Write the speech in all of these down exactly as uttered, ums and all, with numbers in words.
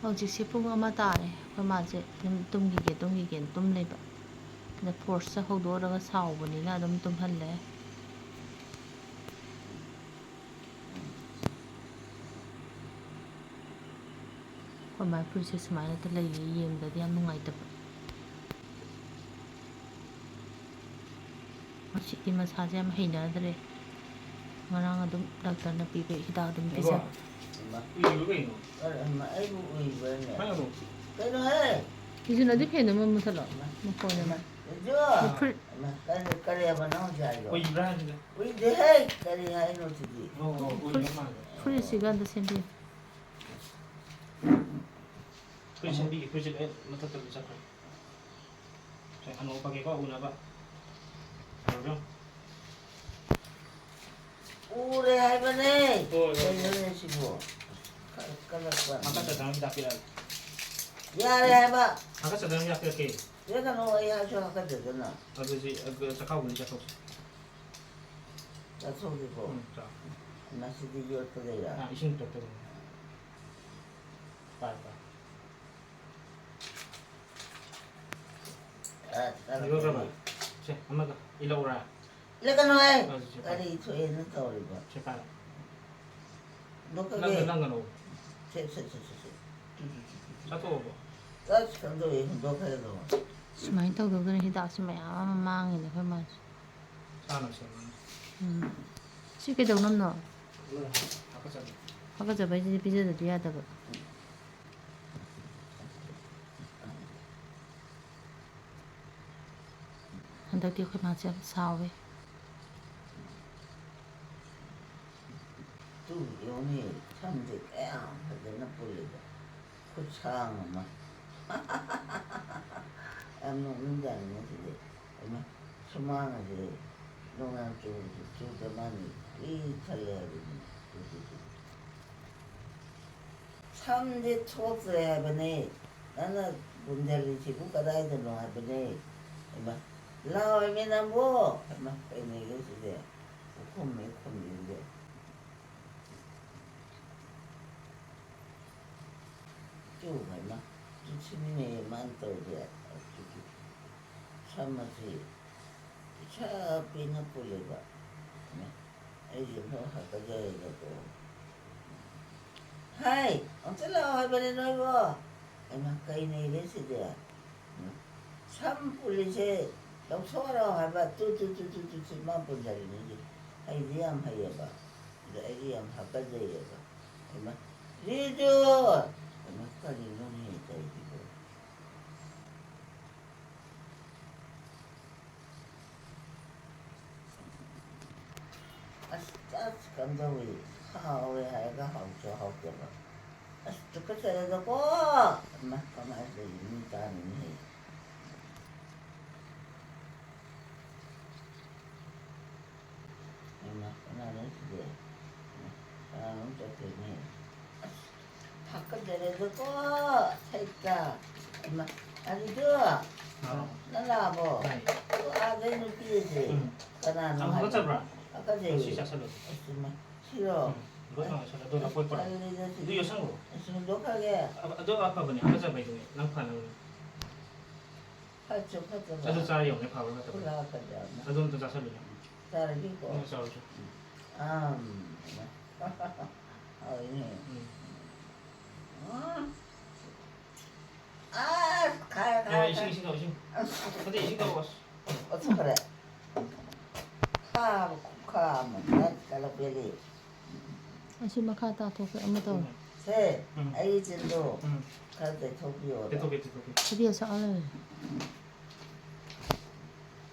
ꯍꯧꯖꯤꯛꯁꯦ ꯄꯨꯡ ꯑꯃ ꯇꯥꯔꯦ꯫ ꯑꯩꯈꯣꯏ ꯃꯥꯁꯦ ꯑꯗꯨꯝ ꯇꯨꯝꯈꯤꯒꯦ, ꯇꯨꯝꯈꯤꯒꯦꯅ ꯇꯨꯝ ꯂꯩꯕ꯫ ꯑꯗ ꯐꯣꯔꯁꯇ ꯍꯧꯗꯣꯛꯎꯔꯒ ꯁꯥꯎꯕꯅꯤꯅ ꯑꯗꯨꯝ ꯇꯨꯝꯍꯜꯂꯦ꯫ ꯑꯩꯈꯣꯏ ꯃꯥꯏ ꯐꯨꯔꯤꯠꯁꯦ ꯁꯨꯃꯥꯏꯅꯇ ꯂꯩꯌꯦ, ꯌꯦꯡꯕꯗꯗꯤ ꯌꯥꯝ ꯅꯨꯡꯉꯥꯏꯇꯕ꯫ ꯉꯁꯤꯗꯤ ꯃꯁꯥꯁꯦ ꯌꯥꯝ ꯍꯩꯅꯗ꯭ꯔꯦ꯫ ꯉꯔꯥꯡ ꯑꯗꯨꯝ ꯗꯥꯛꯇꯔꯅ ꯄꯤꯕ ꯍꯤꯗꯥꯛ ꯑꯗꯨꯝ ꯄꯤꯖꯕ꯫ ꯎꯏꯔꯤꯕ ꯀꯩꯅꯣ? ꯑ, ꯑ, ꯑꯩꯕꯨ ꯎꯏꯕ꯭ꯔꯅꯦ? ꯀꯩꯅꯣ? ꯀꯩꯅꯣꯍꯦ? ꯏꯖꯨꯅ ꯑꯗꯨ ꯐꯦꯟꯗꯣ ꯑꯃ ꯃꯨꯊꯠꯂꯣ꯫ ꯏꯃꯥ꯫ ꯃꯈꯣꯟ ꯑꯃ꯫ ꯏꯖꯨ! ꯐꯨꯔꯤꯠ ꯏꯃꯥ, ꯀꯔꯤ, ꯀꯔꯤ ꯍꯥꯏꯕꯅꯣ ꯍꯧꯖꯤꯛ ꯍꯥꯏꯗꯣ? ꯎꯏꯕ꯭ꯔꯥ ꯍꯥꯏꯕꯅꯤꯗ꯫ ꯎꯏꯗꯦꯍꯦ! ꯀꯔꯤ ꯍꯥꯏꯅꯣ ꯁꯤꯗꯤ? ꯑꯣ, ꯑꯣ, ꯎꯏꯕ ꯃꯥꯜꯂꯦ꯫ ꯐꯨꯔꯤꯠꯁꯤꯒ ꯑꯝꯇ ꯁꯦꯝꯕꯤꯌꯨ꯫ ꯐꯨꯔꯤꯠ ꯁꯦꯝꯕꯤꯒꯦ, ꯐꯨꯔꯤꯠꯁꯦ ꯂꯣꯏ ꯃꯊꯛꯇ ꯂꯣꯏ ꯆꯠꯈ꯭ꯔꯦ꯫ ꯁꯦ, ꯑꯅꯣꯛ ꯎꯞꯄꯒꯦꯀꯣ, ꯎꯅꯕ꯫ ꯌꯥꯔꯕ꯭ꯔꯣ? ꯎꯔꯦ ꯍꯥꯏꯕꯅꯦ꯫ ꯍꯣꯏ, ꯍꯣꯏ, ꯍꯣꯏ꯫ ꯀꯩꯅꯣꯅꯦ ꯁꯤꯕꯣ? ꯀ-, ꯀꯜꯂꯛꯄ꯫ ꯍꯥꯀꯠꯆꯗꯅꯕ ꯍꯤꯗꯥꯛ ꯄꯤꯔꯛꯑꯒꯦ꯫ ꯌꯥꯔꯦ ꯍꯥꯏꯕ꯫ ꯍꯥꯀꯠꯆꯗꯅꯕ ꯍꯤꯗꯥꯛ ꯄꯤꯔꯛꯀꯦ꯫ ꯄꯤꯔꯛꯀꯅꯣ, ꯑꯩ ꯍꯥꯏꯁꯨ ꯍꯥꯀꯠꯆꯗꯅ꯫ ꯑꯗꯨꯗꯤ, ꯑꯗꯨ ꯆꯥꯛꯈꯥꯎꯒꯨꯂꯤ ꯆꯥꯊꯣꯛꯁꯤ꯫ ꯆꯥꯊꯣꯛꯁꯤꯀꯣ꯫ ꯎꯝ, ꯆꯥꯎ꯫ ꯉꯁꯤꯗꯤ ꯌꯣꯠꯄꯗꯩꯔ? ꯑꯥ, ꯏꯁꯤꯡ ꯇꯣꯠꯄꯗꯩ꯫ ꯄꯥꯏ, ꯄꯥꯏ꯫ ꯑ, ꯆꯠꯂꯣ꯫ ꯁꯦ, ꯑꯃꯒ ꯏꯜꯂꯛꯎꯔꯥ? ꯏꯜꯂꯛꯀꯅꯨꯍꯦ꯫ ꯑ, ꯁꯦ, ꯄꯥꯏ꯫ ꯀꯔꯤ ꯊꯣꯛꯑꯦꯅ ꯇꯧꯔꯤꯕ? ꯁꯦ, ꯄꯥꯏ꯫ ꯍꯨꯟꯗꯣꯛꯈ꯭ꯔꯒꯦ꯫ ꯅꯪꯒ, ꯅꯪꯒꯅꯣ꯫ ꯁꯦ, ꯁꯦ, ꯁꯦ, ꯁꯦ, ꯁꯦ꯫ ꯆꯥꯊꯣꯛꯑꯕꯣ? ꯑꯁ, ꯈꯪꯗꯣꯛꯑꯦ, ꯍꯨꯟꯗꯣꯛꯈ꯭ꯔꯦ ꯑꯗꯣ꯫ ꯁꯨꯃꯥꯏꯅ ꯇꯧꯗꯧꯗꯅ ꯍꯤꯗꯥꯛꯁꯦ ꯃꯌꯥꯝ ꯑꯃ ꯃꯥꯡꯉꯤꯅꯦ ꯑꯩꯈꯣꯏ ꯃꯥꯁꯦ꯫ ꯆꯥꯅꯕ ꯁꯦꯝꯕꯅꯤ꯫ ꯎꯝ꯫ ꯁꯤ ꯀꯩꯗꯧꯅꯕꯅꯣ? ꯍꯥꯀꯠꯆꯕ꯫ ꯍꯥꯀꯠꯆꯕꯩꯁꯤꯗꯤ ꯄꯤꯖꯗꯗꯤ ꯌꯥꯗꯕ꯫ ꯍꯟꯗꯛꯇꯤ ꯑꯩꯈꯣꯏ ꯃꯥꯁꯦ ꯌꯥꯝ ꯁꯥꯎꯋꯦ꯫ ꯇꯨ ꯌꯦꯡꯉꯨꯅꯦ, ꯁꯝꯁꯦ ꯀꯌꯥꯝ ꯐꯖꯅ ꯄꯨꯜꯂꯤꯗꯣ꯫ ꯈꯨꯠꯁꯥꯡ ꯑꯃ꯫ ꯌꯥꯝ ꯅꯣꯛꯅꯤꯡꯖꯥꯠꯅꯤꯅꯦ ꯁꯤꯗꯤ꯫ ꯍꯩꯃꯥ, ꯁꯨꯃꯥꯡ ꯑꯁꯦ ꯅꯣꯡ ꯌꯥꯝ ꯆꯨ-, ꯆꯨꯗ ꯃꯥꯅꯤ ꯄꯤꯛ ꯊꯜꯂꯦ ꯍꯥꯏꯕꯅꯤ꯫ ꯁꯝꯁꯦ ꯊꯣꯛꯇ꯭ꯔꯦ ꯍꯥꯏꯕꯅꯦ꯫ ꯅꯪꯅ ꯄꯨꯟꯁꯤꯜꯂꯤꯁꯤꯕꯨ ꯀꯗꯥꯏꯗꯅꯣ ꯍꯥꯏꯕꯅꯦ꯫ ꯍꯩꯃꯥ, ꯂꯥꯎꯔꯃꯤ ꯅꯪꯕꯣ꯫ ꯍꯩꯃꯥ, ꯀꯩꯅꯣ ꯁꯤꯗꯤ? ꯎꯈꯨꯝ ꯍꯦꯛ ꯈꯨꯝꯖꯤꯟꯗꯦ꯫ ꯁꯤꯅꯤꯅꯦ ꯃꯥꯅ ꯇꯧꯔꯤꯁꯦ꯫ ꯁꯝ ꯑꯁꯤ ꯏꯁꯥ ꯄꯦꯟꯅ ꯄꯨꯜꯂꯦꯕ꯫ ꯑꯩꯁꯦ ꯑꯃꯨꯛ ꯍꯥꯀꯠꯆꯩꯗꯀꯣ꯫ ꯍꯥꯏ, ꯑꯝꯇ ꯂꯥꯛꯑꯣ ꯍꯥꯏꯕꯅꯦ ꯅꯣꯏꯕꯣ꯫ ꯍꯩꯃꯥ, ꯀꯩ ꯅꯩꯔꯦ ꯁꯤꯗꯤ? ꯁꯝ ꯄꯨꯜꯂꯤꯁꯦ ꯂꯧꯊꯣꯛꯑꯔꯣ ꯍꯥꯏꯕ꯫ ꯇꯨ, ꯇꯨ, ꯇꯨ, ꯇꯨ, ꯇꯨ, ꯇꯨ, ꯃꯥ ꯄꯨꯟꯁꯤꯜꯂꯤꯅꯤꯁꯦ꯫ ꯍꯩꯗꯤ ꯌꯥꯝ ꯍꯩꯌꯦꯕ꯫ ꯑꯗ ꯑꯩꯗꯤ ꯌꯥꯝ ꯍꯥꯀꯠꯆꯩꯌꯦꯕ꯫ ꯍꯩꯃꯥ, ꯔꯤꯖꯨ! ꯍꯩꯃꯥ, ꯀꯔꯤꯅꯣꯅꯦ ꯇꯧꯔꯤꯁꯤꯕꯣ? ꯑꯁ, ꯑꯁ, ꯀꯝꯗꯧꯏ? ꯍꯥꯎꯋꯦ ꯍꯥꯏꯔꯒ ꯍꯥꯎꯁꯨ ꯍꯥꯎꯇꯕ꯫ ꯑꯁ, ꯇꯨꯀꯠꯆꯔꯦꯗꯀꯣ! ꯏꯃꯥ, ꯀꯃꯥꯏꯅ ꯇꯧꯔꯤꯅꯣ? ꯃꯤ ꯇꯥꯅꯤꯅꯦꯍꯦ꯫ ꯍꯩꯃꯥ, ꯀꯅꯥꯅꯣ ꯁꯤꯗꯤ? ꯀꯅꯥꯅꯣꯝ ꯆꯠꯈ꯭ꯔꯦꯅꯦ꯫ ꯑꯁ, ꯍꯥꯀꯠꯆꯔꯦꯗꯀꯣ, ꯁꯩꯇ꯫ ꯍꯩꯃꯥ, ꯑꯗꯨꯗꯣ, ꯍꯥꯎ꯫ ꯅꯪ ꯂꯥꯛꯑꯕꯣ? ꯂꯥꯛꯑꯦ꯫ ꯑꯗꯣ ꯑꯥꯗꯩ ꯅꯨꯄꯤ ꯑꯁꯦ ꯎꯝ꯫ ꯀꯅꯥꯅꯣ ꯌꯥꯝ ꯍꯥꯏꯕ? ꯍꯥꯀꯠꯆꯕ꯭ꯔꯥ? ꯍꯥꯀꯠꯆꯩꯌꯦ꯫ ꯁꯤ ꯆꯥꯁꯜꯂꯣ꯫ ꯑꯁ, ꯏꯃꯥ, ꯁꯤꯔꯣ? ꯎꯝ꯫ ꯂꯣꯏ ꯃꯛ ꯆꯥꯁꯜꯂꯣ꯫ ꯑꯗꯨ ꯂꯐꯣꯏ ꯄꯨꯔꯛꯑꯣ꯫ ꯇꯜꯂꯤꯗ ꯁꯤꯗꯤ꯫ ꯑꯗꯨ ꯌꯣꯠꯁꯟꯈꯣ꯫ ꯑꯁ, ꯍꯨꯟꯗꯣꯛꯈ꯭ꯔꯒꯦ꯫ ꯑ-, ꯑꯗꯨ ꯑꯐꯕꯅꯦ, ꯍꯥꯀꯠꯆꯕꯩꯗꯨꯅꯦ꯫ ꯅꯪ ꯐꯅꯕꯅꯦ꯫ ꯐꯠꯁꯨ ꯐꯠꯇꯕ꯫ ꯑꯗꯨ ꯆꯥꯔ ꯌꯦꯡꯉꯨꯅꯦ, ꯐꯕ꯭ꯔꯥ ꯐꯠꯇꯕ꯭ꯔꯥ? ꯈꯨꯂꯥ ꯐꯠꯇꯕ꯫ ꯑꯗꯨ ꯑꯝꯇ ꯆꯥꯁꯜꯂꯨꯅꯦ꯫ ꯆꯥꯔꯒꯦꯀꯣ꯫ ꯎꯝ, ꯆꯥꯔꯣ, ꯆꯥꯔꯣ꯫ ꯎꯝ꯫ ꯑꯝ꯫ ꯍꯥꯎꯋꯤꯅꯦ꯫ ꯎꯝ꯫ ꯎꯝ꯫ ꯑꯁ, ꯈꯥꯔꯦ, ꯑꯦ, ꯈꯥꯔꯦ, ꯏꯁꯤꯡ, ꯈꯥꯔꯦ꯫ ꯏꯁꯤꯡ ꯊꯛꯑꯣ, ꯏꯁꯤꯡ꯫ ꯑꯁ꯫ ꯐꯠꯇꯦ, ꯏꯁꯤꯡ ꯊꯛꯑꯣ, ꯑꯁ꯫ ꯑꯣꯟꯊꯣꯛꯈ꯭ꯔꯦ꯫ ꯈꯥꯕ ꯈꯨꯈꯥ ꯑꯃ ꯅꯠꯇ꯭ꯔꯒ ꯄꯦꯜꯂꯤ꯫ ꯑꯁꯤ ꯃꯈꯥ ꯇꯥꯊꯣꯛꯀꯦ ꯑꯃ ꯇꯧꯔꯦ꯫ ꯁꯦ, ꯎꯝ꯫ ꯑꯩꯒꯤ ꯆꯤꯟꯗꯣ ꯎꯝ꯫ ꯈꯔ ꯇꯩꯊꯣꯛꯄꯤꯌꯣ꯫ ꯇꯩꯊꯣꯛꯀꯦ, ꯇꯩꯊꯣꯛꯀꯦ꯫ ꯁꯤꯗꯤ ꯑꯁꯥ ꯂꯩꯔꯦ꯫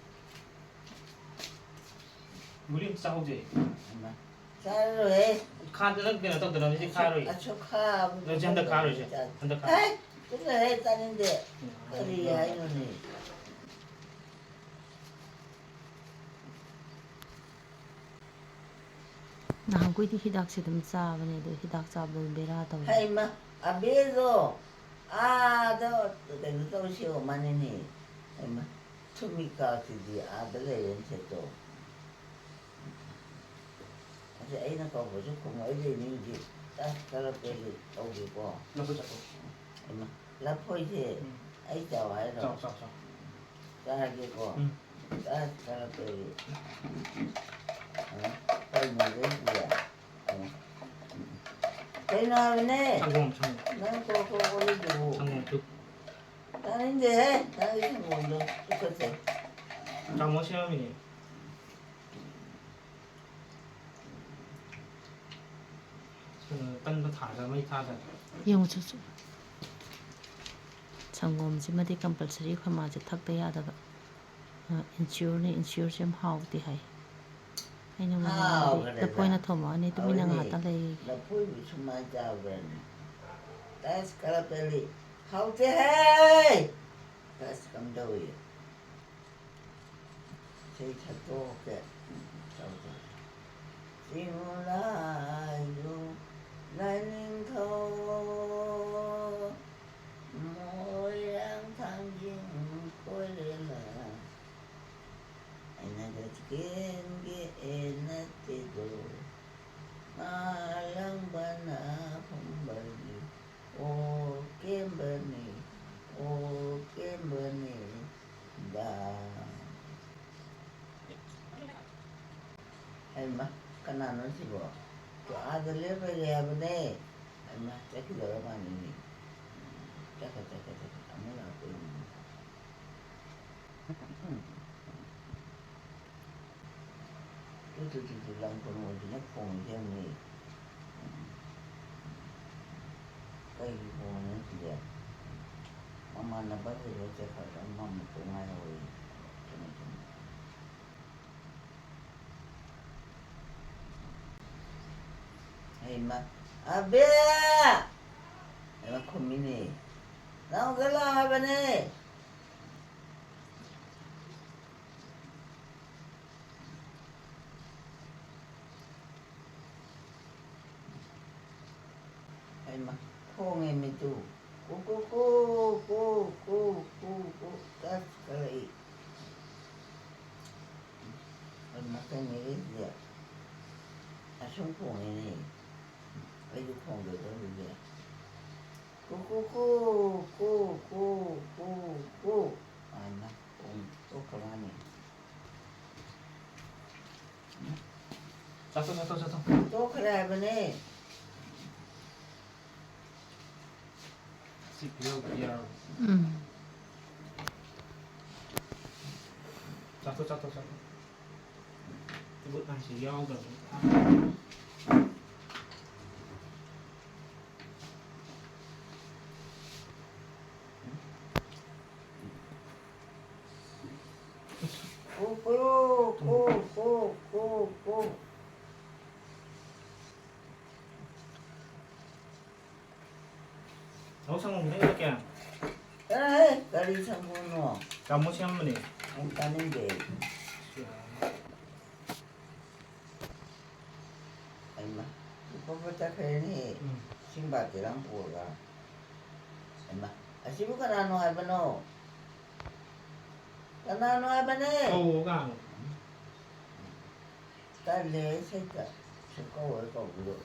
ꯒꯨꯂꯤ ꯑꯝꯇ ꯆꯥꯍꯧꯁꯦ꯫ ꯍꯩꯃꯥ꯫ ꯆꯥꯔꯔꯣꯏꯍꯦ꯫ ꯈꯥꯗ ꯅꯪ ꯀꯩꯅꯣ ꯇꯧꯗꯅꯕ ꯁꯤ ꯈꯥꯔꯣꯏ꯫ ꯑꯁꯨꯛ ꯈꯥꯕ ꯑꯗꯣ ꯁꯤ ꯍꯟꯗꯛ ꯈꯥꯔꯣꯏꯁꯦ꯫ ꯆꯥ-, ꯍꯟꯗꯛ ꯈꯥꯔꯣꯏ꯫ ꯍꯦ! ꯆꯠꯂꯣꯍꯦ, ꯇꯥꯅꯤꯡꯗꯦ꯫ ꯎꯝ꯫ ꯀꯔꯤ ꯍꯥꯏꯅꯣꯅꯦ? ꯅꯍꯥꯟꯈꯣꯏꯗꯤ ꯍꯤꯗꯥꯛꯁꯦ ꯑꯗꯨꯝ ꯆꯥꯕꯅꯦ, ꯑꯗꯣ ꯍꯤꯗꯥꯛ ꯆꯥꯕꯗꯣ ꯕꯦꯔꯥ ꯇꯧꯔꯦ꯫ ꯍꯩꯃꯥ, ꯑꯕꯦꯗꯣ ꯑꯥꯗ ꯀꯩꯅꯣ ꯇꯧꯔ ꯁꯤꯍꯧ ꯃꯥꯅꯤꯅꯦ꯫ ꯍꯩꯃꯥ, ꯊꯨꯝꯃꯤꯀꯥꯁꯤꯗꯤ ꯑꯥꯗ ꯂꯩꯔꯦꯅꯦ ꯁꯦꯠꯇꯣ꯫ ꯑꯁꯤ ꯑꯩꯅ ꯀꯧꯕꯁꯨ ꯈꯨꯝꯃꯛꯏ ꯂꯩꯅꯤꯡꯗꯦ꯫ ꯆꯥꯛ ꯆꯥꯔꯛꯄꯗꯤ ꯀꯧꯒꯦꯀꯣ꯫ ꯂꯐꯨ ꯆꯥꯊꯣꯛ꯫ ꯍꯩꯃꯥ꯫ ꯂꯐꯣꯏꯁꯦ ꯎꯝ꯫ ꯑꯩ ꯆꯥꯎ ꯍꯥꯏꯔꯣ? ꯆꯥꯎ, ꯆꯥꯎ, ꯆꯥꯎ꯫ ꯆꯥꯔꯒꯦꯀꯣ꯫ ꯎꯝ꯫ ꯆꯥ-, ꯆꯥꯔꯛꯇꯣꯏꯗꯤ꯫ ꯑ, ꯀꯩꯅꯣꯗꯩꯗꯤ꯫ ꯑ꯫ ꯀꯩꯅꯣ ꯍꯥꯏꯕꯅꯦ? ꯁꯪꯒꯣꯝ, ꯁꯪꯒꯣꯝ꯫ ꯅꯪ ꯀ꯭ꯔꯣꯛ ꯀ꯭ꯔꯣꯛ ꯀꯣꯂꯤꯗꯨꯕꯨ? ꯁꯪꯒꯣꯝ ꯆꯨꯞ꯫ ꯇꯥꯅꯤꯡꯗꯦꯍꯦ, ꯅꯪꯒꯤ ꯁꯪꯒꯣꯝꯗꯣ ꯇꯨꯀꯠꯆꯩ꯫ ꯇꯥꯃꯣ ꯁꯦꯝꯃꯝꯃꯤꯅꯦ꯫ ꯀꯩꯅꯣ, ꯀꯟꯕ ꯊꯥꯗ ꯃꯩ ꯊꯥꯗ꯫ ꯌꯦꯡꯉꯨ ꯆꯠꯁꯨ꯫ ꯁꯪꯒꯣꯝꯁꯤꯃꯗꯤ compulsory ꯑꯩꯈꯣꯏ ꯃꯥꯁꯦ ꯊꯛꯇ ꯌꯥꯗꯕ꯫ ꯑ, ꯏꯟꯁꯤꯌꯣꯔꯅꯤ, ꯏꯟꯁꯤꯌꯣꯔꯁꯦ ꯌꯥꯝ ꯍꯥꯎꯇꯦ ꯍꯥꯏ꯫ ꯑꯩꯅ ꯃꯉꯣꯟꯗꯗꯤ ꯍꯥꯎꯈ꯭ꯔꯦꯗ꯫ ꯂꯐꯣꯏꯅ ꯊꯣꯡꯉꯛꯑꯅꯤ, ꯇꯨꯃꯤꯟꯅ ꯍꯥꯎꯅꯦ꯫ ꯉꯥꯏꯍꯥꯛꯇꯪ ꯂꯩ꯫ ꯂꯐꯣꯏꯕꯨ ꯁꯨꯃꯥꯏꯅ ꯆꯥꯕ꯭ꯔꯅꯦ? ꯇꯁ ꯈꯔ ꯄꯦꯜꯂꯤ꯫ ꯍꯥꯎꯇꯦꯍꯦ! ꯇꯁ ꯀꯝꯗꯧꯏ? ꯏꯁꯩ ꯁꯛꯇꯣꯛꯀꯦ꯫ ꯇꯧꯗꯦ꯫ ꯆꯤꯡꯂꯥꯏꯌꯨ ꯂꯥꯏꯅꯤꯡꯊꯧ, ꯃꯣꯏꯔꯥꯡ ꯊꯥꯡꯖꯤꯡ ꯀꯣꯏꯔꯦꯂꯥ, ꯑꯩꯅꯒ ꯀꯦꯟꯒꯦ ꯅꯠꯇꯦꯗꯣ, ꯃꯥꯂꯪꯕꯅ ꯍꯨꯝꯕꯒꯤ ꯑꯣ ꯀꯦꯝꯕꯅꯤ, ꯑꯣ ꯀꯦꯝꯕꯅꯤ ꯗꯥ꯫ ꯍꯩꯃꯥ, ꯀꯅꯥꯅꯣ ꯁꯤꯕꯣ? ꯇꯣ ꯑꯥꯗ ꯂꯦꯞ ꯂꯩꯔꯦ ꯍꯥꯏꯕꯅꯦ꯫ ꯍꯩꯃꯥ, ꯆꯠꯈꯤꯗꯧꯔ ꯃꯥꯜꯂꯤꯅꯦ꯫ ꯆꯠꯈ꯭ꯔꯦ, ꯆꯠꯈ꯭ꯔꯦ, ꯆꯠꯈ꯭ꯔꯦ꯫ ꯑꯃꯨꯛ ꯂꯥꯛꯇꯣꯏꯅꯤ꯫ ꯇꯨ, ꯇꯨ, ꯇꯨ, ꯇꯨ, ꯂꯝ ꯀꯣꯅꯨꯡ ꯑꯣꯏꯕꯤꯅ ꯈꯣꯡꯉꯤꯁꯦ ꯌꯦꯡꯉꯨꯅꯦ꯫ ꯀꯩꯒꯤ ꯈꯣꯡꯉꯤꯅꯣ ꯁꯤꯗꯤ? ꯃꯃꯥꯟꯅꯕ ꯍꯦꯔꯣ ꯆꯠꯈ꯭ꯔꯒ ꯃꯥ ꯃꯇꯣꯝ ꯉꯥꯏꯍꯧꯔꯦ꯫ ꯆꯨꯝꯃꯦ, ꯆꯨꯝꯃꯦ꯫ ꯍꯩꯃꯥ, ꯑꯕꯦ! ꯍꯩꯃꯥ, ꯈꯨꯝꯃꯤꯅꯦ꯫ ꯅꯥꯎꯗ ꯂꯥꯛꯑꯕꯅꯦ꯫ ꯍꯩꯃꯥ, ꯈꯣꯡꯉꯦ ꯃꯤꯇꯨ꯫ ꯀꯨ, ꯀꯨ, ꯀꯨ, ꯇꯁ ꯀꯔꯛꯏ꯫ ꯍꯩꯃꯥ, ꯀꯩꯅꯣ ꯑꯩꯁꯤꯗꯤ? ꯑꯁꯨꯝ ꯈꯣꯡꯉꯦꯅꯦ꯫ ꯑꯩꯁꯨ ꯈꯣꯡꯒꯦ ꯇꯧꯔꯤꯁꯦ꯫ ꯀꯨ, ꯀꯨ, ꯀꯨ꯫ ꯑꯥꯏꯃ, ꯄꯨꯡ ꯇꯣꯛꯈ꯭ꯔ ꯃꯥꯅꯤ꯫ ꯆꯠꯊꯣꯛ, ꯆꯠꯊꯣꯛ, ꯆꯠꯊꯣꯛ꯫ ꯇꯣꯛꯈ꯭ꯔꯦ ꯍꯥꯏꯕꯅꯦ꯫ ꯁꯤ ꯄꯤꯔꯝꯕꯗꯤ ꯌꯥꯔꯣꯏ꯫ ꯎꯝ꯫ ꯆꯥꯊꯣꯛ, ꯆꯥꯊꯣꯛ, ꯆꯥꯊꯣꯛ꯫ ꯒꯨꯗ ꯅꯥꯏꯠꯁꯦ ꯌꯥꯎꯗꯕꯅꯤ꯫ ꯀꯣ, ꯀꯣ, ꯀꯣ, ꯀꯣ, ꯀꯣ, ꯀꯣ꯫ ꯅꯥꯎ ꯁꯪꯒꯣꯝ ꯂꯩꯔꯛꯀꯦ? ꯆꯠꯂꯣꯍꯦ, ꯀꯔꯤ ꯁꯪꯒꯣꯝꯅꯣ? ꯇꯥꯃꯣ ꯁꯦꯝꯕꯅꯦ꯫ ꯑꯩ ꯇꯥꯅꯤꯡꯗꯦ꯫ ꯍꯩꯃꯥ, ꯂꯨꯈꯣꯡꯕ ꯆꯠꯈ꯭ꯔꯦꯅꯦ꯫ ꯎꯝ꯫ ꯏꯁꯤꯡ ꯕꯥꯇꯤꯟ ꯑꯃ ꯄꯨꯔꯒ꯫ ꯍꯩꯃꯥ, ꯑꯁꯤꯕꯨ ꯀꯅꯥꯅꯣ ꯍꯥꯏꯕꯅꯣ? ꯀꯅꯥꯅꯣ ꯍꯥꯏꯕꯅꯦ? ꯀꯧꯑꯣ ꯀꯅꯥꯅꯣ? ꯇꯜꯂꯦ ꯑꯩ ꯁꯩꯇ꯫ ꯁꯨꯡꯀꯧ ꯍꯦꯛ ꯀꯧꯕꯤꯔꯣꯏ꯫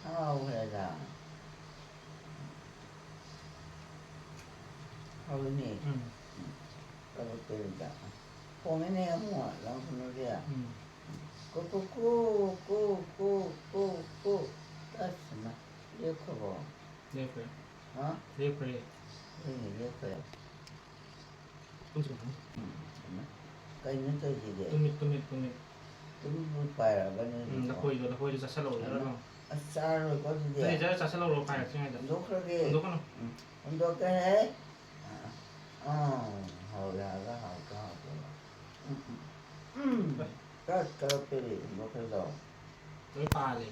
ꯍꯥꯎꯈ꯭ꯔꯦꯗ꯫ ꯍꯥꯎꯏꯅꯦ꯫ ꯎꯝ꯫ ꯀꯕꯛ ꯀꯕꯛꯇ꯫ ꯈꯣꯡꯉꯤꯅꯦ ꯑꯃꯨꯛ, ꯂꯪꯈꯨꯅꯨꯁꯦ꯫ ꯎꯝ꯫ ꯀꯨ, ꯀꯨ, ꯀꯨ, ꯀꯨ, ꯀꯨ, ꯀꯨ, ꯀꯨ꯫ ꯑꯁ, ꯃꯥ, ꯂꯦꯞꯈ꯭ꯔꯕꯣ? ꯂꯦꯞꯈ꯭ꯔꯦ꯫ ꯍꯥ? ꯂꯦꯞꯈ꯭ꯔꯦ꯫ ꯍꯣꯏꯅꯦ, ꯂꯦꯞꯈ꯭ꯔꯦ꯫ ꯇꯨꯝꯁꯤꯠ ꯐꯥꯗꯦ꯫ ꯎꯝ, ꯀꯩꯅꯣ ꯇꯧꯔꯤꯁꯤꯗꯤ? ꯇꯨꯝꯃꯤꯠ, ꯇꯨꯝꯃꯤꯠ, ꯇꯨꯝꯃꯤꯠ꯫ ꯇꯨꯝꯃꯤꯠ ꯄꯥꯏꯔꯛꯑꯕꯅꯦ ꯎꯝ, ꯍꯧꯖꯤꯛꯀꯣ꯫ ꯂꯐꯣꯏꯗꯣ, ꯂꯐꯣꯏꯗꯣ ꯆꯥꯁꯤꯜꯂꯛꯑꯣ, ꯍꯩꯃꯥ, ꯈꯔ ꯂꯥꯎ꯫ ꯑꯁ, ꯆꯥꯔꯔꯣꯏꯀꯣ ꯑꯗꯨꯗꯤ꯫ ꯅꯠꯇꯦ, ꯆꯥꯔ ꯆꯥꯁꯤꯜꯍꯧꯔꯣ, ꯄꯥꯏꯔꯛꯇ꯭ꯔꯤꯉꯩꯗ꯫ ꯍꯨꯟꯗꯣꯛꯀꯅꯨ꯫ ꯍꯨꯟꯗꯣꯛꯀꯅꯨ꯫ ꯎꯝ, ꯍꯨꯟꯗꯣꯛꯀꯅꯨꯍꯦ꯫ ꯑꯥ, ꯑꯥ, ꯍꯥꯎꯔꯦ, ꯍꯥꯎꯔꯦ, ꯍꯥꯎꯔꯦ, ꯍꯥꯎꯔꯦ꯫ ꯎꯝ, ꯎꯝ, ꯎꯝ꯫ ꯀꯔ-, ꯀꯔ ꯄꯦꯔꯦ, ꯍꯨꯟꯗꯣꯛꯈ꯭ꯔꯦꯗꯣ꯫ ꯂꯣꯏ ꯄꯥꯜꯂꯦ꯫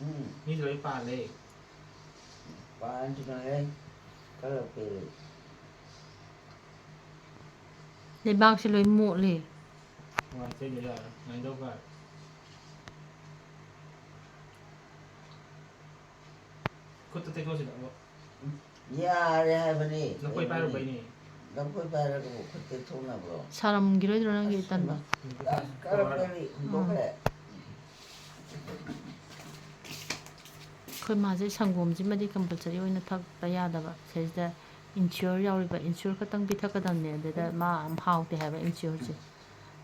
ꯎꯝ꯫ ꯃꯤꯗꯤ ꯂꯣꯏ ꯄꯥꯜꯂꯦ꯫ ꯄꯥꯟꯁꯤꯅꯍꯦ, ꯈꯔ ꯄꯦꯔꯦ꯫ ꯂꯩꯕꯥꯛꯁꯦ ꯂꯣꯏ ꯃꯣꯠꯂꯦ꯫ ꯅꯨꯡꯉꯥꯏꯇꯦ, ꯌꯥꯔꯦ꯫ ꯉꯥꯏꯗꯧ ꯀꯥꯏ꯫ ꯈꯨꯠꯇ ꯇꯩꯊꯣꯛꯑꯁꯤꯔꯕ? ꯌꯥꯔꯦ ꯍꯥꯏꯕꯅꯦ꯫ ꯂꯐꯣꯏ ꯄꯥꯏꯔꯨꯕꯩꯅꯦ꯫ ꯂꯐꯣꯏ ꯄꯥꯏꯔꯒꯕꯨ ꯈꯨꯠ ꯇꯩꯊꯣꯛꯅꯕ꯭ꯔꯣ? ꯁꯥꯔꯝꯈꯤꯔꯣꯏꯗ꯭ꯔꯣ ꯅꯪꯒꯤ ꯑꯁ, ꯇꯟꯗꯣ? ꯑꯁ, ꯀꯔ ꯄꯦꯔꯦ, ꯍꯨꯟꯗꯣꯛꯈ꯭ꯔꯦ꯫ ꯎꯝ꯫ ꯑꯩꯈꯣꯏ ꯃꯥꯁꯦ ꯁꯪꯒꯣꯝꯁꯤꯃꯗꯤ compulsory ꯑꯣꯏꯅ ꯊꯛꯇ ꯌꯥꯗꯕ꯫ ꯁꯤꯗꯩꯁꯤꯗ ꯏꯟꯁꯤꯌꯣꯔ ꯌꯥꯎꯔꯤꯕ, ꯏꯟꯁꯤꯌꯣꯔ ꯈꯛꯇꯪ ꯄꯤꯊꯛꯀꯗꯕꯅꯦ꯫ ꯑꯗꯨꯗ ꯃꯥ ꯌꯥꯝ ꯍꯥꯎꯇꯦ ꯍꯥꯏꯕ ꯏꯟꯁꯤꯌꯣꯔꯁꯦ꯫